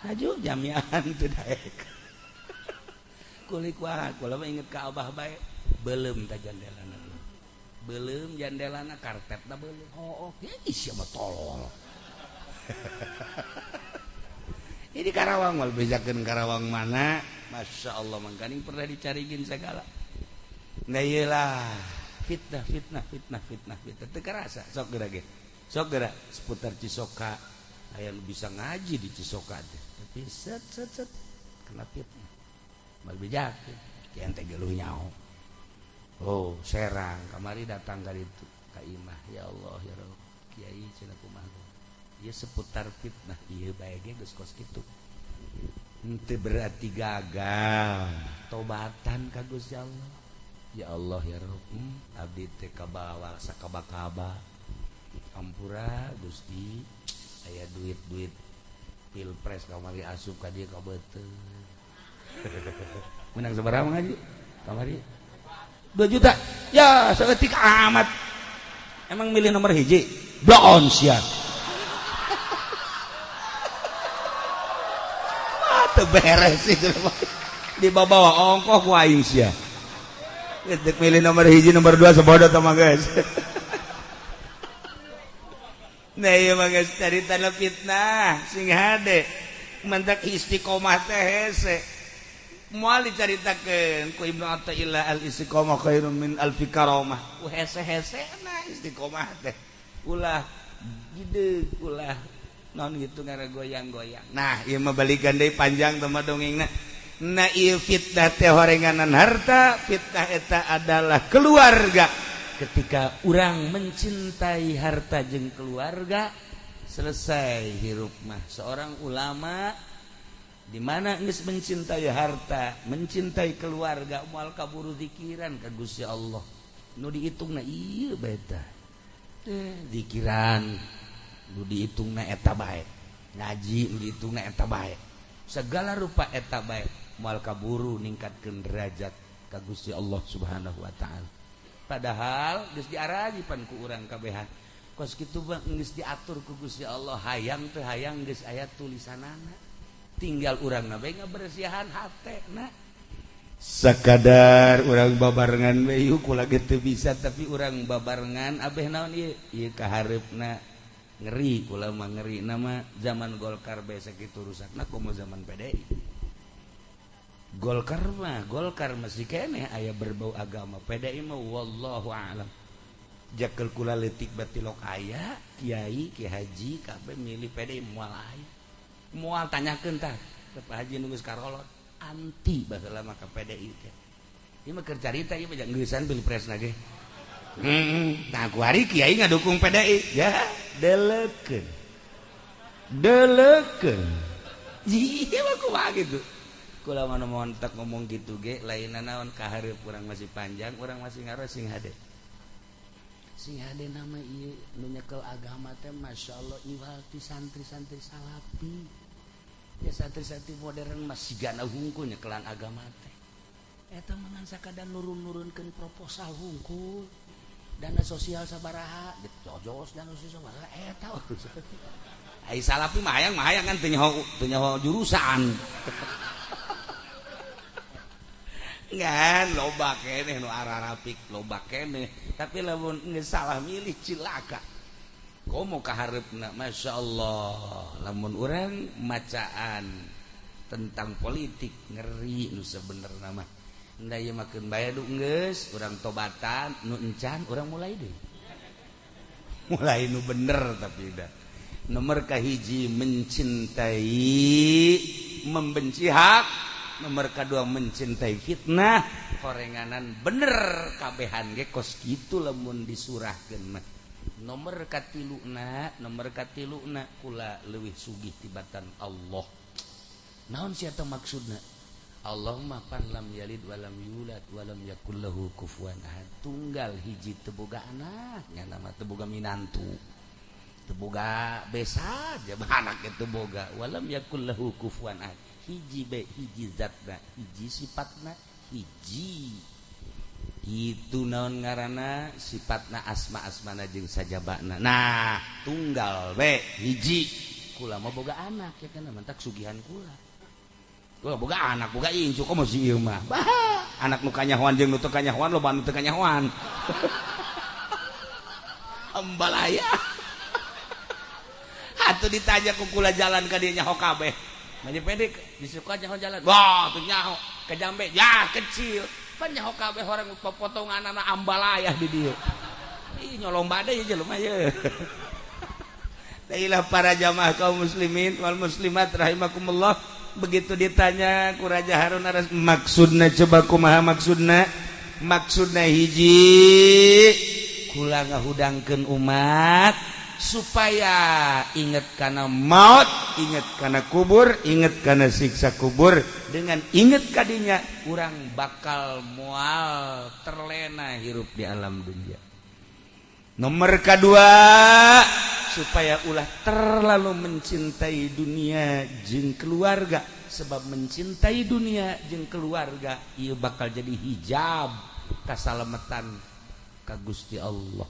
Laju jamiahan teu daek. Kulik wae kula mah inget ka abah bae beuleum ta jandelana. Beuleum jandelana karpetna beuleum. Hooh ih sia mah tolol. Ini Karawang mal bejakeun Karawang mana? Masya Allah mangkaning pernah dicarigin segala. Nah iyalah fitnah fitnah fitnah fitnah fitnah teu karasa sok geura ge. Sok geura seputar Cisoka aya nu bisa ngaji di Cisoka teh. Tapi set set set kena fitnah. Mal bejakeun kieu teh geuluh nyaho. Oh, Serang kamari datang ka ditu ka imah ya Allah ya Rabb kiai cenah kumaha. Ieu seputar fitnah ieu bae ge geus kos kitu. Henteu berarti gagal. Tobatan ka Gusti Allah. Ya Allah ya Rabb, abdi teh kabawa sakaba-kaba. Ampura Gusti, aya duit-duit pilpres kamari asup ka dieu ka beuteung. Menang sabaraha ngaji? Kamari 2 juta. Ya, saeutik amat. Emang milih nomor hiji? Bloon sia. Teu beres itu dibawa ongkoh ku aing sia. Geus milih nomor hiji nomor 2 sabodo tah mah geus. Nah ieu mah geus caritana fitnah sing hade. Mantak istiqomah teh hese. Moal dicaritakeun ku Ibnu Athaillah al istiqomah khairun min alfi karamah. Ku hese-hesena istiqomah teh. Ulah gideg ulah non gitu ngara goyang-goyang. Nah, ieu mah balikan deui panjang teh mah dongengna. Nah, ieu fitnah teh horenganan harta, fitnah eta adalah keluarga. Ketika urang mencintai harta jeung keluarga, selesai hirup mah. Seorang ulama di mana geus mencintai harta, mencintai keluarga, moal kaburu zikiran ka Gusti Allah. Nu dihitungna ieu bae tah. Teh zikiran nu dihitungna eta bae, ngaji nu dihitungna eta bae, segala rupa eta bae, moal kaburu ningkatkeun derajat ka Gusti Allah Subhanahu wa taala. Padahal geus diarajipan ku urang kabehan. Kos kitu mah geus diatur ku Gusti Allah, hayang teu hayang geus aya tulisanana. Tinggal urang na bae ngabersihan hatena. Sakadar urang babarengan we yuk kula ge teu bisa tapi urang babarengan abeh naon ieu? Ieu kahareupna ngeri kula mah ngeri nama zaman Golkar bae sakitu rusakna komo zaman PDI. Golkar mah Golkar masih keneh aya berbau agama, PDI mah wallahu a'lam. Jakel kula leutik batilok aya kiai ki haji kabeh milih PDI moal aya. Moal tanyakeun tah ke Pak Haji nu geus karolot anti baheula mah ka PDI teh. Ieu mah keur carita ieu mah geusan pilpresna ge. Nah ku hari kiai ngadukung PDI ya deleukeun. Deleukeun. Ieu mah kumaha kitu. Kula mah montek ngomong gitu ge lainna naon kahareup urang masih panjang, urang masih ngaros sing hade. Sing hade nama ieu nu nyekel agama teh masyaallah iwal ti santri-santri salafi. Ya santri-santri modern masih gana hungkul nyekelan agama teh. Eta mah ngan sakadar nurun-nurunkeun proposal hungkul. Dana sosial sabaraha, dicojos dana sosial sabaraha eta urusan. Ai salafi mah hayang kan teu nyaho jurusan. Ngan loba keneh nu ararapik loba keneh tapi lamun geus salah milih cilaka. Komo kahareupna masyaallah lamun urang macaan tentang politik ngeri nu sebenerna mah. Nda ieu mah keun bae du geus urang tobatan nu encan urang mulai deui. Mulai nu bener tapi dah. Nomor kahiji mencintai membenci hak. Nomor kedua mencintai fitnah, horenganan bener kabehan ge kos kitu lamun disurahkeun mah. Nomor katiluna kula leuwih sugih tibatan Allah. Naon sia teh maksudna? Allah mah pan lam yalid walam yulad walam yakul lahu kufuwan ahad. Tunggal hiji teu boga anak, nya mah teu boga minantu. Teu boga besa anak teu boga walam yakul lahu kufuwan ahad. Hiji be hiji zatna hiji sifatna hiji itu naon ngaranna sifatna asma asmana jeung sajabana. Nah tunggal be hiji kula mah boga anak ya kana mantak sugihan kula kula boga anak boga incu komo si ieu mah bah anak nu kanyahoan jeung nu teu kanyahoan loba nu teu kanyahoan ambalaya atuh ditanya ku kula jalan ka dieu nyaho kabeh. Maju pendek disuka nyaho jalan. Wah, tuh nyaho ke jambe ya kecil. Pan nyaho kabeh orang potongan anak ambalayah di dieu. Ih nyolong badai jelema ye. Tailah para jamaah kaum muslimin wal muslimat rahimakumullah. Begitu ditanya ku Raja Harun Ar-Rasyid, maksudna coba kumaha maksudna? Maksudna hiji kula ngahudangkeun umat supaya inget kana maut, inget kana kubur, inget kana siksa kubur. Dengan inget kadinya urang bakal moal terlena hirup di alam dunia. Nomor kedua, supaya ulah terlalu mencintai dunia jeung keluarga. Sebab mencintai dunia jeung keluarga ieu bakal jadi hijab kasalametan ka Gusti Allah.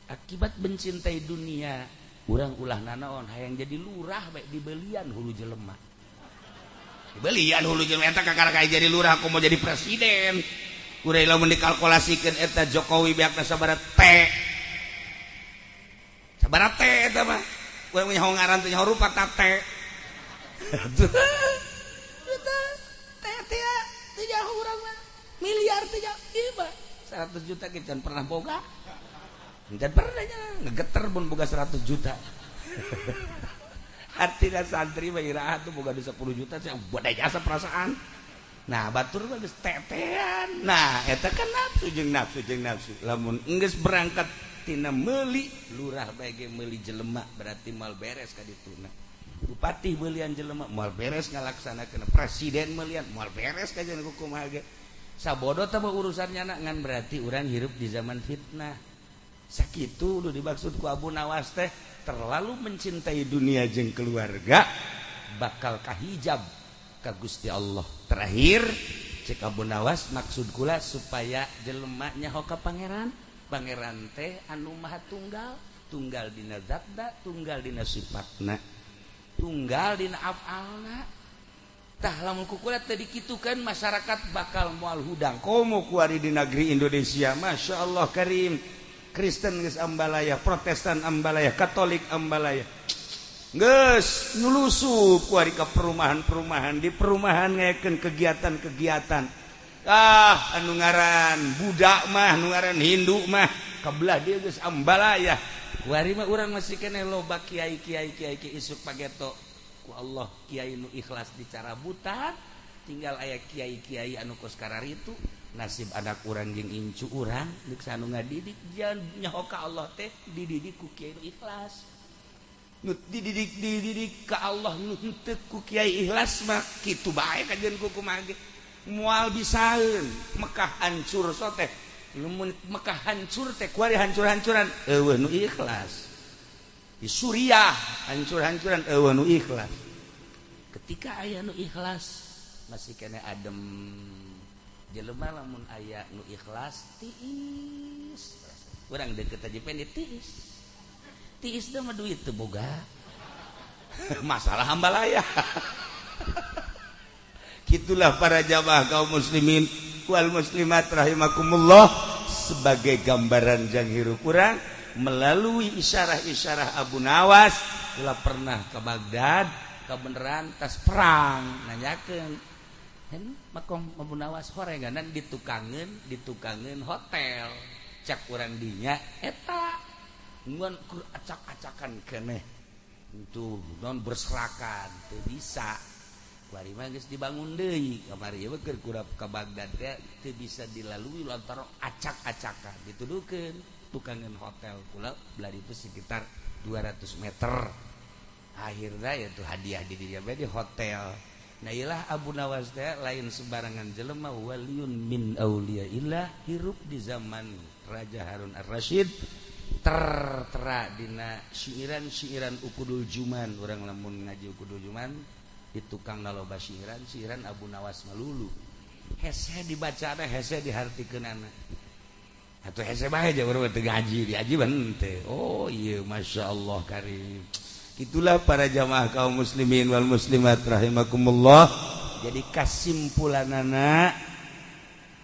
Akibat mencintai dunia, urang ulah nanaon hayang jadi lurah bae dibelian hulu jelema. Dibelian hulu jelema eta kakara kayak jadi lurah aku mau jadi presiden. Urang lamun dikalkulasikeun eta Jokowi beakna sabaraha T. Sabaraha T eta mah. Urang nyaho ngaran teh nyaho rupa ta T. Eta T teh teu nyaho urang mah. Miliar teh nyaho ieu mah 100 juta ge can pernah boga. Dan pernah ngegeter pun boga 100 juta. Artinya santri mah iraha tuh boga 10 juta saya buat jasa perasaan. Nah batur mah geus tetean. Nah eta kan nafsu jeung nafsu jeung nafsu. Lamun geus berangkat tina meuli lurah bae ge meuli jelema berarti moal beres ka dituna. Bupati beulian jelema moal beres ngalaksanakeun, presiden meulian moal beres ka jeung kumaha ge. Sabodo teh urusannya ngan berarti urang hirup di zaman fitnah. Sakitu nu dimaksud ku Abu Nawas teh terlalu mencintai dunia jeung keluarga bakal kahijab ka Gusti Allah. Terakhir Cek Abu Nawas, maksud kula supaya jelema nyaho ka pangeran. Pangeran teh anu maha tunggal, tunggal dina zatna, tunggal dina sifatna, tunggal dina afalna. Tah, lamun ku kula teu dikitukeun, masyarakat bakal moal hudang. Komo kuari di negeri Indonesia, Masya Allah karim, Kristen geus ambalaya, Protestan ambalaya, Katolik ambalaya, geus nyulusup kuari ke perumahan-perumahan, di perumahan ngayakeun kegiatan-kegiatan. Ah, anu ngaran budak mah, anu ngaran Hindu mah kabelah dia geus ambalaya. Kuari mah urang masih keneh loba kiai, kiai, kiai, kiai. Isuk pageto ku Allah kiai nu ikhlas dicarabutan, tinggal aya kiai-kiai anu kos kararitu. Nasib anak urang jeung incu urang deuk anu ngadidik jangan nyaho ka Allah teh dididik ku kiai nu ikhlas. Nu dididik, dididik ka Allah, nu henteu ku kiai ikhlas mah kitu bae kajian ku kumaha ge moal bisaeun. Mekah hancur so teh, lamun Mekah hancur teh kuari hancur-hancuran, euweuh nu ikhlas. Di Suriah hancur-hancuran, euweuh nu ikhlas. Ketika aya nu ikhlas masih kena adem. Jelema lamun aya nu ikhlas tiis. Urang deket aja pende tiis, tiis dah mah duit teu boga masalah, hambalaya. Gitulah para jamaah kaum muslimin wal muslimat rahimakumullah, sebagai gambaran jang hirup urang melalui isyarah-isyarah Abu Nawas. Kula pernah ke Baghdad, kebenaran tas perang, nanyakeun kan makom Abu Nawas, horenganan ditukangeun, ditukangeun hotel. Cak urang dinya eta ngan keur acak-acakan keneh itu non berserakan, teu bisa. Kuari mah geus dibangun deui. Kamari ieu keur kurap ka Baghdad teh teu bisa dilalui lantaran acak-acakan. Dituduhkeun tukangan hotel kula belah itu sekitar 200 meter. Akhirnya ya tuh hadiah di dinya di hotel. Nah, ilah Abu Nawas teh lain sembarangan jelema, waliyun min auliyaillah, hirup di zaman Raja Harun Ar-Rasyid. Tertera dina syiiran-syiiran Uqudul Juman. Urang lamun ngaji Uqudul Juman di tukang loba syiiran, syiiran Abu Nawas melulu. Hese dibaca, hese dihartikeunana. Atuh hese bae aja urang teu ngaji, diaji henteu. Oh iya, Masya Allah karim. Itulah para jamaah kaum muslimin wal muslimat rahimakumullah. Jadi kasimpulanana,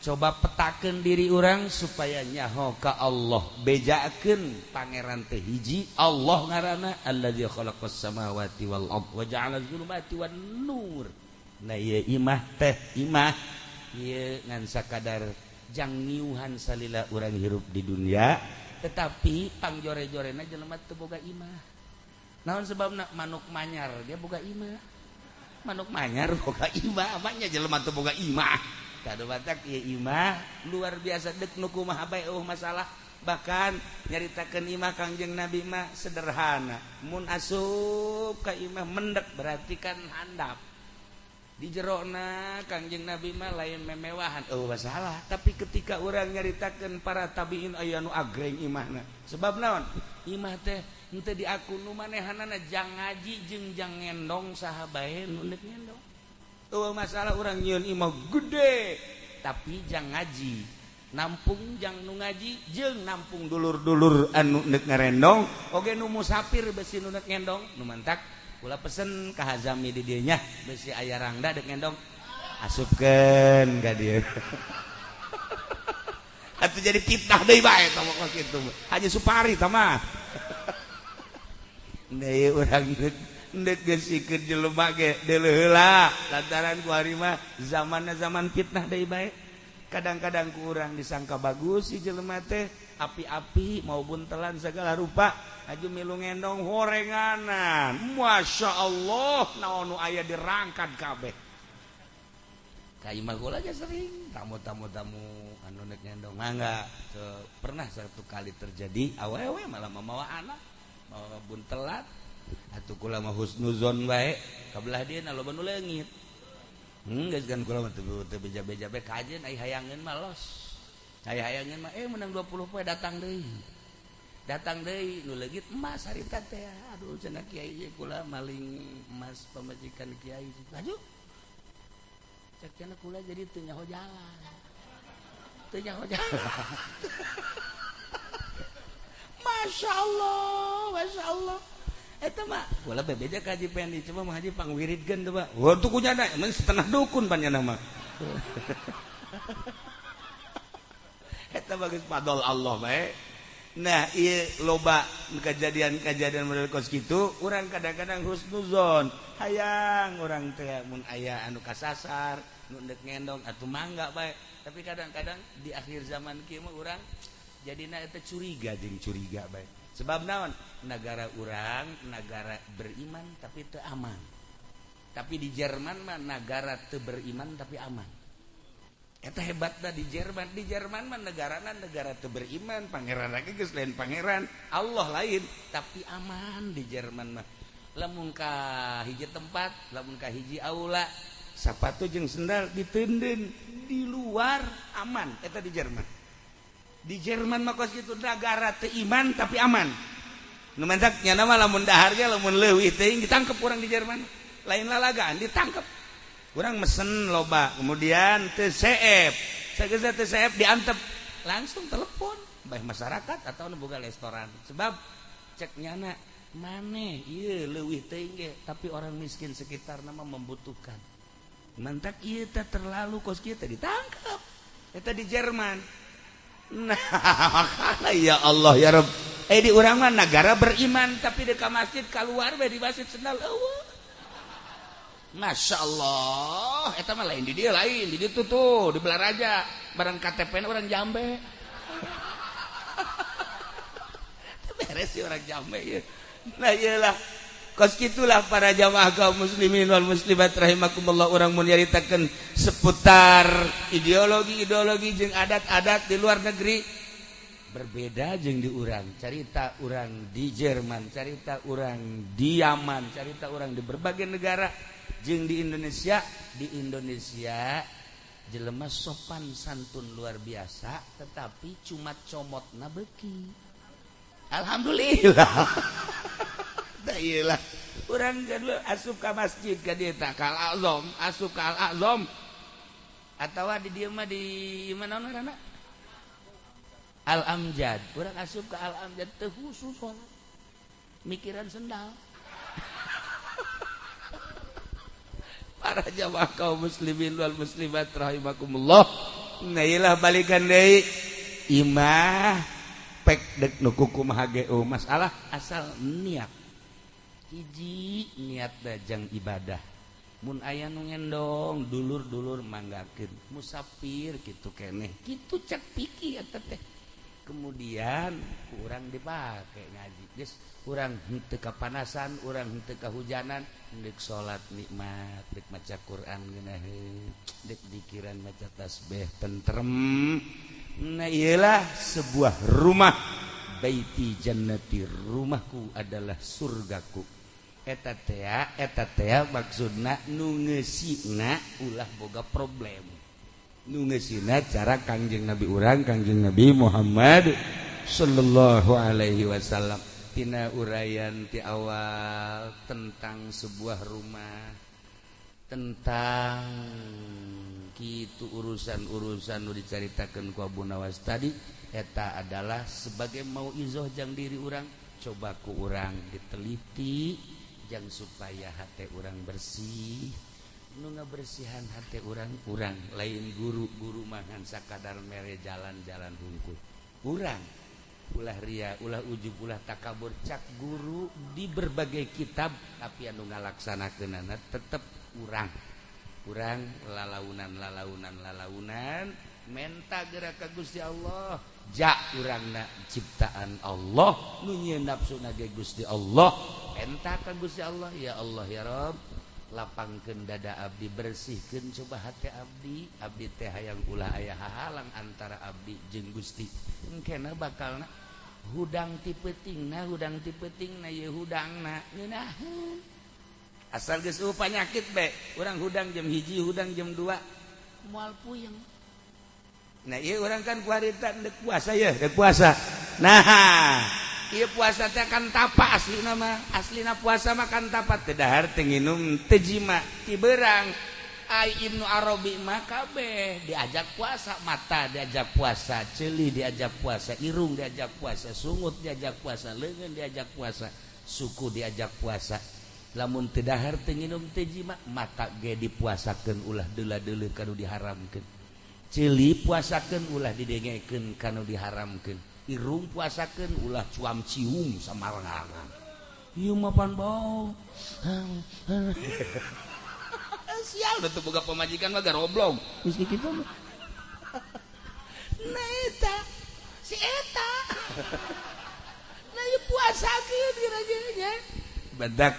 coba petakeun diri urang supaya nyaho ka Allah. Bejakeun pangeran teh hiji, Allah ngaranna, allazi khalaqas samawati wal ard wa ja'ala zulumati wan nur. Nah, ieu imah teh imah ieu ngan sakadar jang ngiuhan salila urang hirup di dunia, tetapi pangjore-jorena jelema teu boga imah. Naon sebabna? Manuk manyar dia boga imah, manuk manyar boga imah, apanya jelema teu boga imah. Kadu batak ieu imah luar biasa, dek nu kumaha bae eueuh masalah. Bahkan nyaritakeun imah Kangjeng Nabi mah sederhana. Mun asup ka imah mendek berarti kan handap di jerona. Kangjeng Nabi mah lain memewahan, oh masalah. Tapi ketika orang nyaritakeun para tabiin, aya nu agreng imahna. Sebab naon? Imah teh henteu diaku nu manehanana jang ngaji jeung jang ngendong, saha bae nu deuk ngendong. Eueuh masalah urang nyieun imah gede, tapi jang ngaji, nampung jang nu ngaji jeung nampung dulur-dulur anu deuk ngarendong oge nu musafir besi nu deuk ngendong. Nu mantak kula pesen ka Hazami di dieu nya, besi aya rangda deuk ngendong, asupkeun ka dieu. Atuh jadi fitnah deui bae tah mah kitu. Haji Supari tah mah. Deui urang deuk geusikeun jelema ge deuleu heula lantaran ku ari mah zamanna zaman fitnah deui bae. Kadang-kadang ku urang disangka bagus si jelema teh, api-api mau buntelan segala rupa, aju milu ngendong horenganan. Masya Allah, naon nu aya dirangkat kabeh. Ka imah kula aja sering tamu-tamu, tamu anu nek ngendong mangga. Pernah satu kali terjadi awewe malah mamawa anak, mawa buntelan. Atuh kula mah husnuzon bae, kabelah dieu loba nu leungit. Geus kan kula mah teu beja-beja bae kajeun, ai hayangeun mah los. Ai hayangeun mah menang 20 poe datang deui. Datang deui nu leungit emas harita teh. Aduh, cenah kiai, kula maling emas pamajikan kiai. Laju. Cek cenah kula jadi teu nyaho jalan. Teu nyaho jalan. Masya Allah, Masya Allah. Eta mah kula bebeja ka Haji Pendi, coba mah Haji pangwiridkeun teh, Pak. Wah, tuh kunyana emang setengah dukun panjana mah. Eta bagus fadl Allah bae. Nah, ieu loba kejadian-kejadian model kos kitu, urang kadang-kadang husnuzon. Hayang urang teh mun aya anu kasasar, nu deuk ngendong atuh mangga bae. Tapi kadang-kadang di akhir zaman kieu mah urang jadina eta curiga jeung curiga bae. Sebab naon? Negara urang negara beriman tapi teu aman. Tapi di Jerman mah negara teu beriman tapi aman. Eta hebatna di Jerman. Di Jerman mah negarana negara teu beriman, pangeran lagi geus lain pangeran, Allah lain, tapi aman di Jerman mah. Lamun ka hiji tempat, lamun ka hiji aula, sapatu jeung sendal diteundeun di luar aman eta di Jerman. Di Jerman mah kos kitu negara teu iman tapi aman. Nu mentak nya mah lamun dahar ge lamun leuwih teuing ditangkep urang di Jerman. Lain lalagaan ditangkep. Urang mesen loba, kemudian teu seep. Sageus teu seep diantep, langsung telepon bae masyarakat atau nu boga restoran. Sebab cek nyana maneh ieu leuwih teuing ge tapi orang miskin sekitar nama membutuhkan. Mantak ieu teh terlalu kos kieu teh ditangkep. Eta di Jerman. Nah, makanya ya Allah ya Rabb. Di urang mah negara beriman tapi di ka masjid keluar bae di masjid sendal eueuh. Masya Allah, eta mah lain di dia lain, di ditu tuh, di Belaraja, barang KTP na orang Jambe. Beres sih orang Jambe ya. Nah iyalah, kos kitulah para jamaah kaum muslimin wal muslimat rahimakumullah urang mun nyaritakeun seputar ideologi-ideologi jeung adat-adat di luar negeri berbeda jeung di urang. Carita urang di Jerman, carita urang di Yaman, carita urang di berbagai negara jeung di Indonesia. Di Indonesia jelema sopan santun luar biasa tetapi cuma comotna beuki. Alhamdulillah. Da iyalah urang asup ka masjid ka dieu tah ka Al-Azam, asup ka Al-Azam atawa di dieu mah di mana ngaranna? Al-Amjad. Urang asup ka Al-Amjad teu khusus salat. Mikiran sendal. Para jamaah kaum muslimin wal muslimat rahimakumullah. Nah iyalah balikan deui imah pek dek nu kumaha ge masalah asal niat. Hiji niat dajang ibadah. Mun aya nu ngendong dulur-dulur manggakeun, musafir kitu keneh. Kitu cek pikir eta teh. Kemudian urang dipake ngaji. Geus urang henteu kapanasan, urang henteu kahujanan, deuk salat nikmat, deuk maca Quran ngeunaheun, deuk dikiran maca tasbih tentrem. Nah iyalah sebuah rumah, baiti jannati, rumahku adalah surgaku. Eta tea maksudna nu ngeusina ulah boga problem. Nu ngeusina cara Kangjeng Nabi urang, Kangjeng Nabi Muhammad sallallahu alaihi wasallam. Tina uraian ti awal tentang sebuah rumah, tentang kitu urusan-urusan nu dicaritakeun ku Abu Nawas tadi, eta adalah sebagai mauizoh jang diri urang, coba ku urang diteliti jang supaya hate urang bersih. Nu ngabersihan hate urang, urang lain guru-guru mangan sakadar mere jalan-jalan hungkul. Urang ulah ria, ulah ujub, ulah takabur, cak guru di berbagai kitab tapi anu ngalaksanakeunana tetep urang. Urang lalaunan lalaunan lalaunan menta gerak ka Gusti Allah, ja urangna ciptaan Allah nu nyieun nafsuna ge Gusti Allah, menta ka Gusti Allah, ya Allah ya Rabb, lapangkeun dada abdi, bersihkeun coba hati abdi, abdi teh hayang ulah aya hahalang antara abdi jeung Gusti. Engkena bakalna hudang ti peutingna, hudang ti peutingna ieu hudangna ngeunaheun. Asal geus eueuh panyakit be, urang hudang jam 1, hudang jam 2, moal puyeng. Nah ieu urang kan kuarita deuk puasa ye, deuk puasa. Nah, ieu puasa teh kan tapa aslina mah, aslina puasa mah kan tapa teu dahar teu nginum teu jima, ti beurang. Ai Ibnu Arabi mah kabeh diajak puasa, mata diajak puasa, ceuli diajak puasa, irung diajak puasa, sungut diajak puasa, leungeun diajak puasa, suku diajak puasa. Lamun teu dahar teu nginum teu jima, mata ge dipuasakeun ulah deula-deuleu kanu diharamkeun. Ceuli puasakeun ulah didengekeun kanu diharamkeun. Irung puasakeun ulah cuam cium samarangan. Ieu mah pan bau. Sial da teu boga pamajikan mah garoblog. Geus kitu mah. Nah eta si eta. Nah ieu puasakeun kira-kiranya. Badak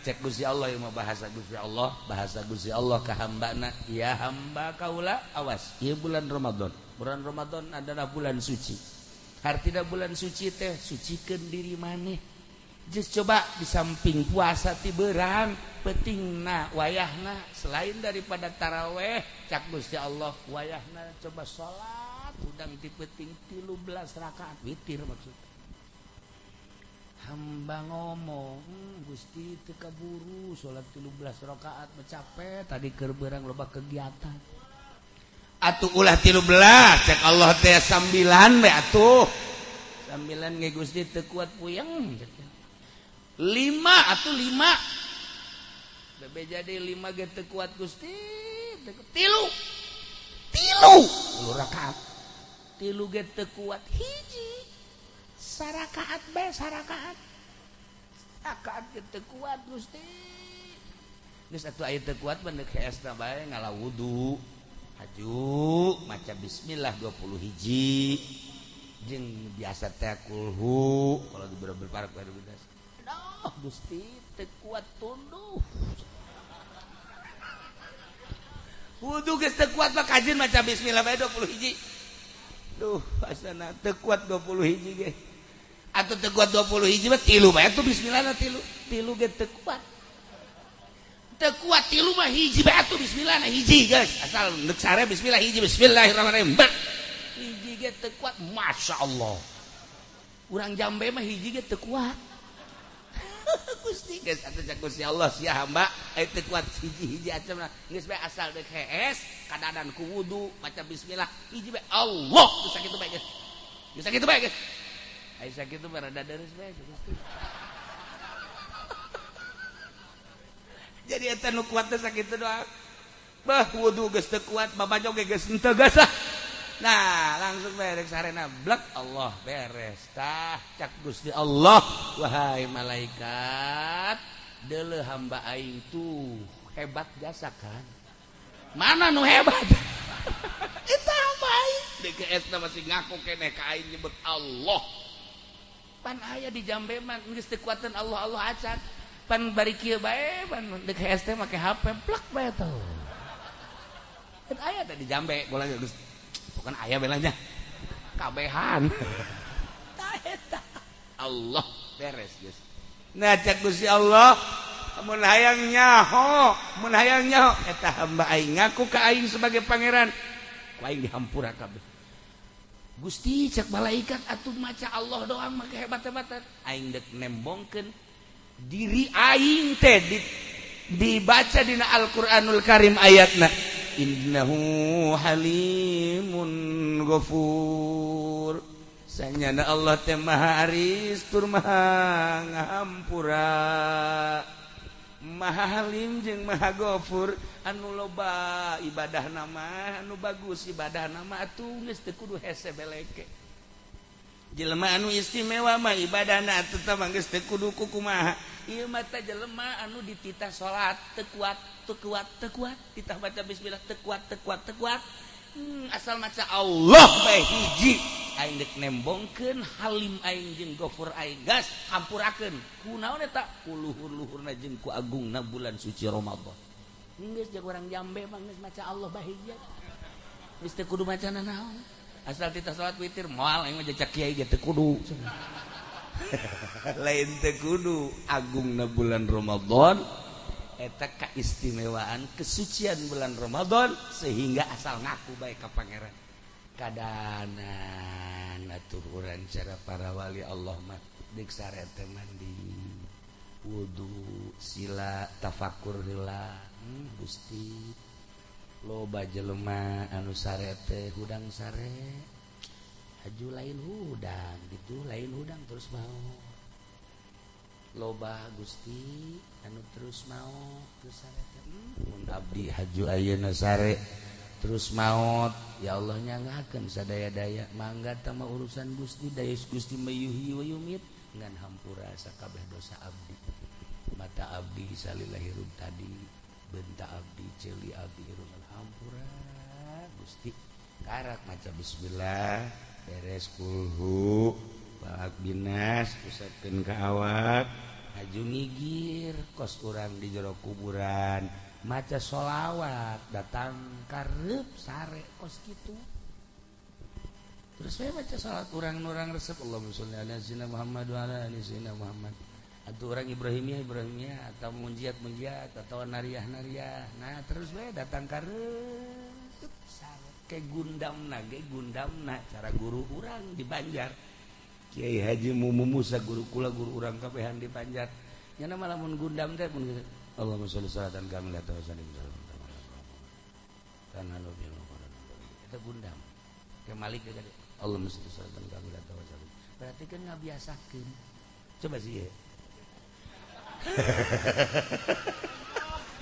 cek Gusti Allah ieu mah bahasa Gusti Allah, bahasa Gusti Allah ka hambana, ya hamba kaula awas ieu bulan Ramadan. Bulan Ramadan adalah bulan suci. Hartina bulan suci teh sucikeun diri maneh. Geus coba di samping puasa ti beurang pentingna wayahna selain daripada taraweh cak Gusti Allah wayahna coba salat udang ti peuting 13 rakaat witir maksud. Hamba ngomong, Gusti teu kaburu salat 13 rakaat capek tadi keur beurang loba kegiatan. Atuh ulah 13 cek Allah teh sambilan we atuh. Sambilan ge Gusti teu kuat puyeng. 5 atuh 5. Bebe jadi 5 ge teu kuat Gusti. Tilu. Tilu rakaat. Tilu ge teu kuat hiji. Sarakaat bae sarakaat. Rakaat ge teu kuat Gusti. Geus atuh aya teu kuat mah deuk heesna bae ngala wudu. Haju maca bismillah 20 hiji. Jeung biasa teh kulhu kalau di beberapa parek. Aduh Gusti teu kuat tunduh. Wudu geus teu kuat mah kajeun maca bismillah bae 20 hiji. Duh asana teu kuat 20 hiji ge. Atuh teu kuat 20 hiji mah tilu bae atuh bismillahna tilu. Tilu ge teu kuat. Teu kuat tilu mah hiji bae atuh bismillahna hiji guys. Asal neuk sare bismillah hiji bismillahirrahmanirrahim. Hiji ge teu kuat masyaallah. Urang jambe mah hiji ge teu kuat. Gusti geus atuh cak Gusti Allah sia hamba aya teu kuat hiji-hiji acem geus bae asal deuk hees kadadan ku wudu maca bismillah hiji bae Allah geus sakitu bae geus. Geus sakitu bae geus. Aya sakitu mah rada deurus bae Gusti. Jadi eta nu kuat teh sakitu doang. Bah wudu geus teu kuat babajo ge geus henteu geus lah. Nah langsung beres sarena blek Allah beres tah cak Gusti Allah wahai malaikat deuleu hamba aing tuh hebat jasa kan mana nu hebat eta hamba aing DKS na masih ngaku keneh ka aing nyebut Allah pan aya di jambe mah geus teu kuateun Allah Allah acan pan bari kieu bae pan DKS teh make HP plek bae tuh eta aya teh di jambe bola geus bukan ayah belanya kabehan Allah beres guys. Nah cak Gusti Allah mun hayang nyaho mun hayang nyaho eta hamba aing ngaku ka aing sebagai pangeran ku aing dihampura kabeh Gusti cak malaikat atuh maca Allah doang mah kehebat-hebatan aing deuk nembongkeun diri aing teh dibaca dina Al-Qur'anul Karim ayatna innahu halimun ghafur sanyana Allah teh maha aris tur maha ngahampura maha halim jeung maha ghafur anu loba ibadah nama anu bagus ibadah nama atuh geus teu kudu hese beleke jelema anu istimewa mah ibadahna atuh tah geus teu kudu kumaha ieu mah teh jelema anu dititah salat teu kuat teu kuat teu kuat titah baca bismillah teu kuat teu kuat teu kuat asal maca Allah bae hiji aing deuk nembongkeun halim aing jeung ghafur aing gas hampurakeun kunaon eta ku luhur-luhurna jeung ku agungna bulan suci Ramadan geus jeung urang jambe mah geus maca Allah bae hiji geus teu kudu maca nanaon asal titah salat witir moal aing mah cak kiai ge teu kudu lain teu kudu agungna bulan Ramadan eta keistimewaan kesucian bulan Ramadan sehingga asal ngaku bae ka pangeran kadanan atuh urang cara para wali Allah mah deuk sare teh mandi wudu sila tafakur heula Gusti Loba jelema anu sare teh hudang sare haju lain hudang gitu lain hudang terus mau loba Gusti anu terus maot terus sare teh mun abdi haju ayeuna sare terus maot ya Allah nyangakeun sadaya-daya mangga tama urusan Gusti daya Gusti mayuhi wa yumit ngan hampura sakabeh dosa abdi mata abdi salila hirup tadi benta abdi ceuli abdi hirup hampura Gusti karak maca bismillah beres kulhu balak binas usapkeun ka awak haju ngigir kos urang di jero kuburan maca sholawat datang karep sare kos kitu terus saya maca salat urang-urang resep Allahumma sholli ala sayyidina Muhammad wa ala ali sayyidina Muhammad atau orang Ibrahimiyah Ibrahimiyah atau munjiat munjiat atau nariah nariah nah terus we datang karep sare ke gundamna ge gundamna cara guru urang di Banjar Kiai Haji Mumu Musa guru kula guru urang kabehan di Banjar nya mah lamun gundam teh mun Allahumma sholli salatan kamilatan wa sallim tanah bil eta gundam ke Malik ge Allahumma sholli salatan kamilatan wa sallim berarti kan ngabiasakeun coba sih ya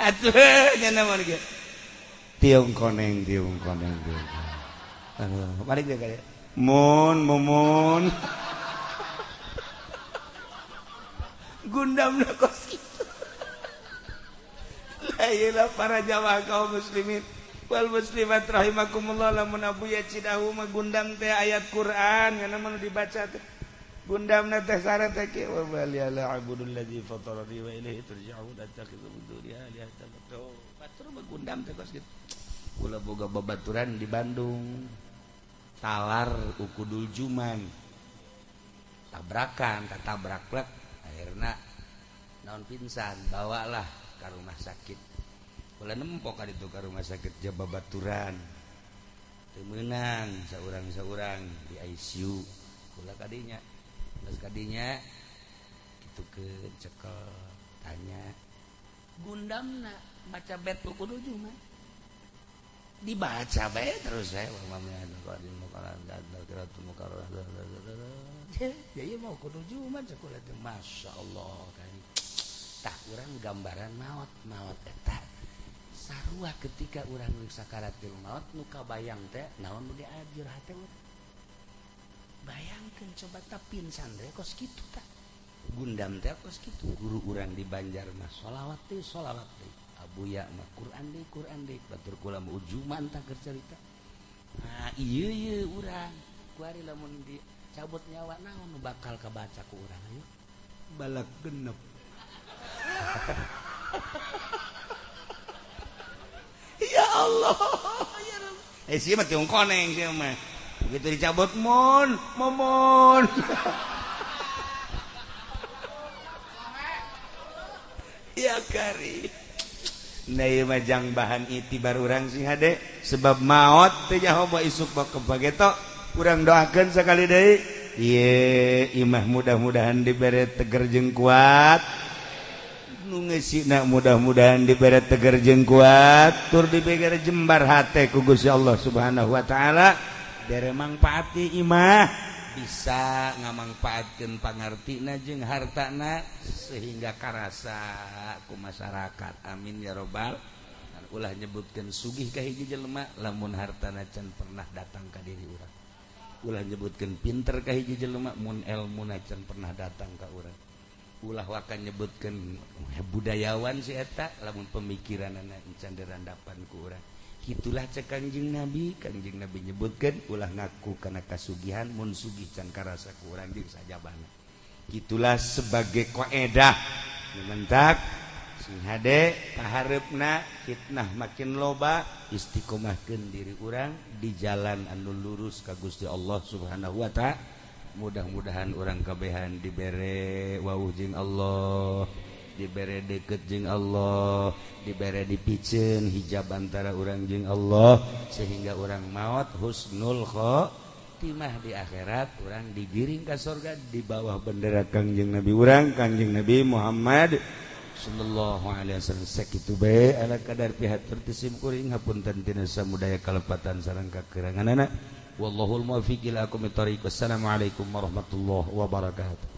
atuh nya mah ge tiung koneng tiung koneng tiung aduh Malik ge kaya mun mumun gundam kos kitu. La para jamaah kaum muslimin wal muslimat rahimakumullah lamun Abuya Cidahu mah gundam teh ayat Quran kana mah dibaca teh gundamna teh sare teh kieu wa bali ala abudul ladzi fatarani wa ilaihi turja'un attakhidhu min dunihi alihatan batur mah gundam teh kos kitu. Kula boga babaturan di Bandung talar ukudul juman tabrakan tatabrak plek akhirna naon pingsan bawalah ke rumah sakit kula nempok ka ditu ka rumah sakit Jababaturan teu meunang saurang-saurang di ICU kula kadinya geus kadinya kitu ke cekel tanya gundamna maca bet ukudul juman dibaca bae terus saya ya mau kudu jumat sekolah teh masyaallah kan tah urang gambaran maot maot eta sarua ketika urang sakaratil maot nu kabayang teh naon nu diajur hate urang bayangkeun coba tah pingsan teh kos kitu tah gundam teh kos kitu guru urang di Banjar mah sholawat teh Abuya mah Quran deui batur kula mah ujuman tah keur carita nah ieu ieu urang kuari lamun dicabut nyawa naon nu bakal kabaca ku urang ayo balak genep ya Allah ya Rabb sia mah tiung koneng sia mah begitu dicabut mun momon ya kari nah ieu mah jang bahan itibar urang sing hade sebab maot teh nyaho bae isuk bak kebageto urang doakeun sakali deui ieu imah mudah-mudahan dibere teger jeung kuat nu ngeusina mudah-mudahan dibere teger jeung kuat tur dibere jembar hate ku Gusti Allah Subhanahu wa taala bere mangpaat imah bisa ngamangpaatkeun pangartina jeung hartana sehingga karasa ku masyarakat amin ya robbal ulah nyebutkeun sugih ka hiji jelema lamun hartana can pernah datang ka diri urang ulah nyebutkeun pinter ka hiji jelema mun elmuna can pernah datang ka urang ulah waka nyebutkeun budayawan si eta lamun pemikiranana can dirandapan ku urang. Itulah cek Kangjeng Nabi nyebutkeun ulah ngaku kana kasugihan mun sugih can karasa ku urang jeung sajabana. Itulah sebagai koedah mentak sing hade pahareupna fitnah makin loba istiqomahkeun diri urang di jalan anu lurus ka Gusti Allah Subhanahu wa taala. Mudah-mudahan urang kabehan dibere wawuh jeung Allah, dibere deket jeung Allah, dibere dipiceun hijab antara urang jeung Allah sehingga urang maot husnul khotimah di akhirat urang digiring ka surga di bawah bendera Kangjeng Nabi urang Kangjeng Nabi Muhammad Sallallahu alaihi wasallam. Sakitu bae ala kadar pihatur ti sim kuring, hapunten tina samudaya kalepatan sareng kakuranganana. Wallahul muwaffiq ila aqwamit thoriq. Wassalamualaikum warahmatullahi wabarakatuh.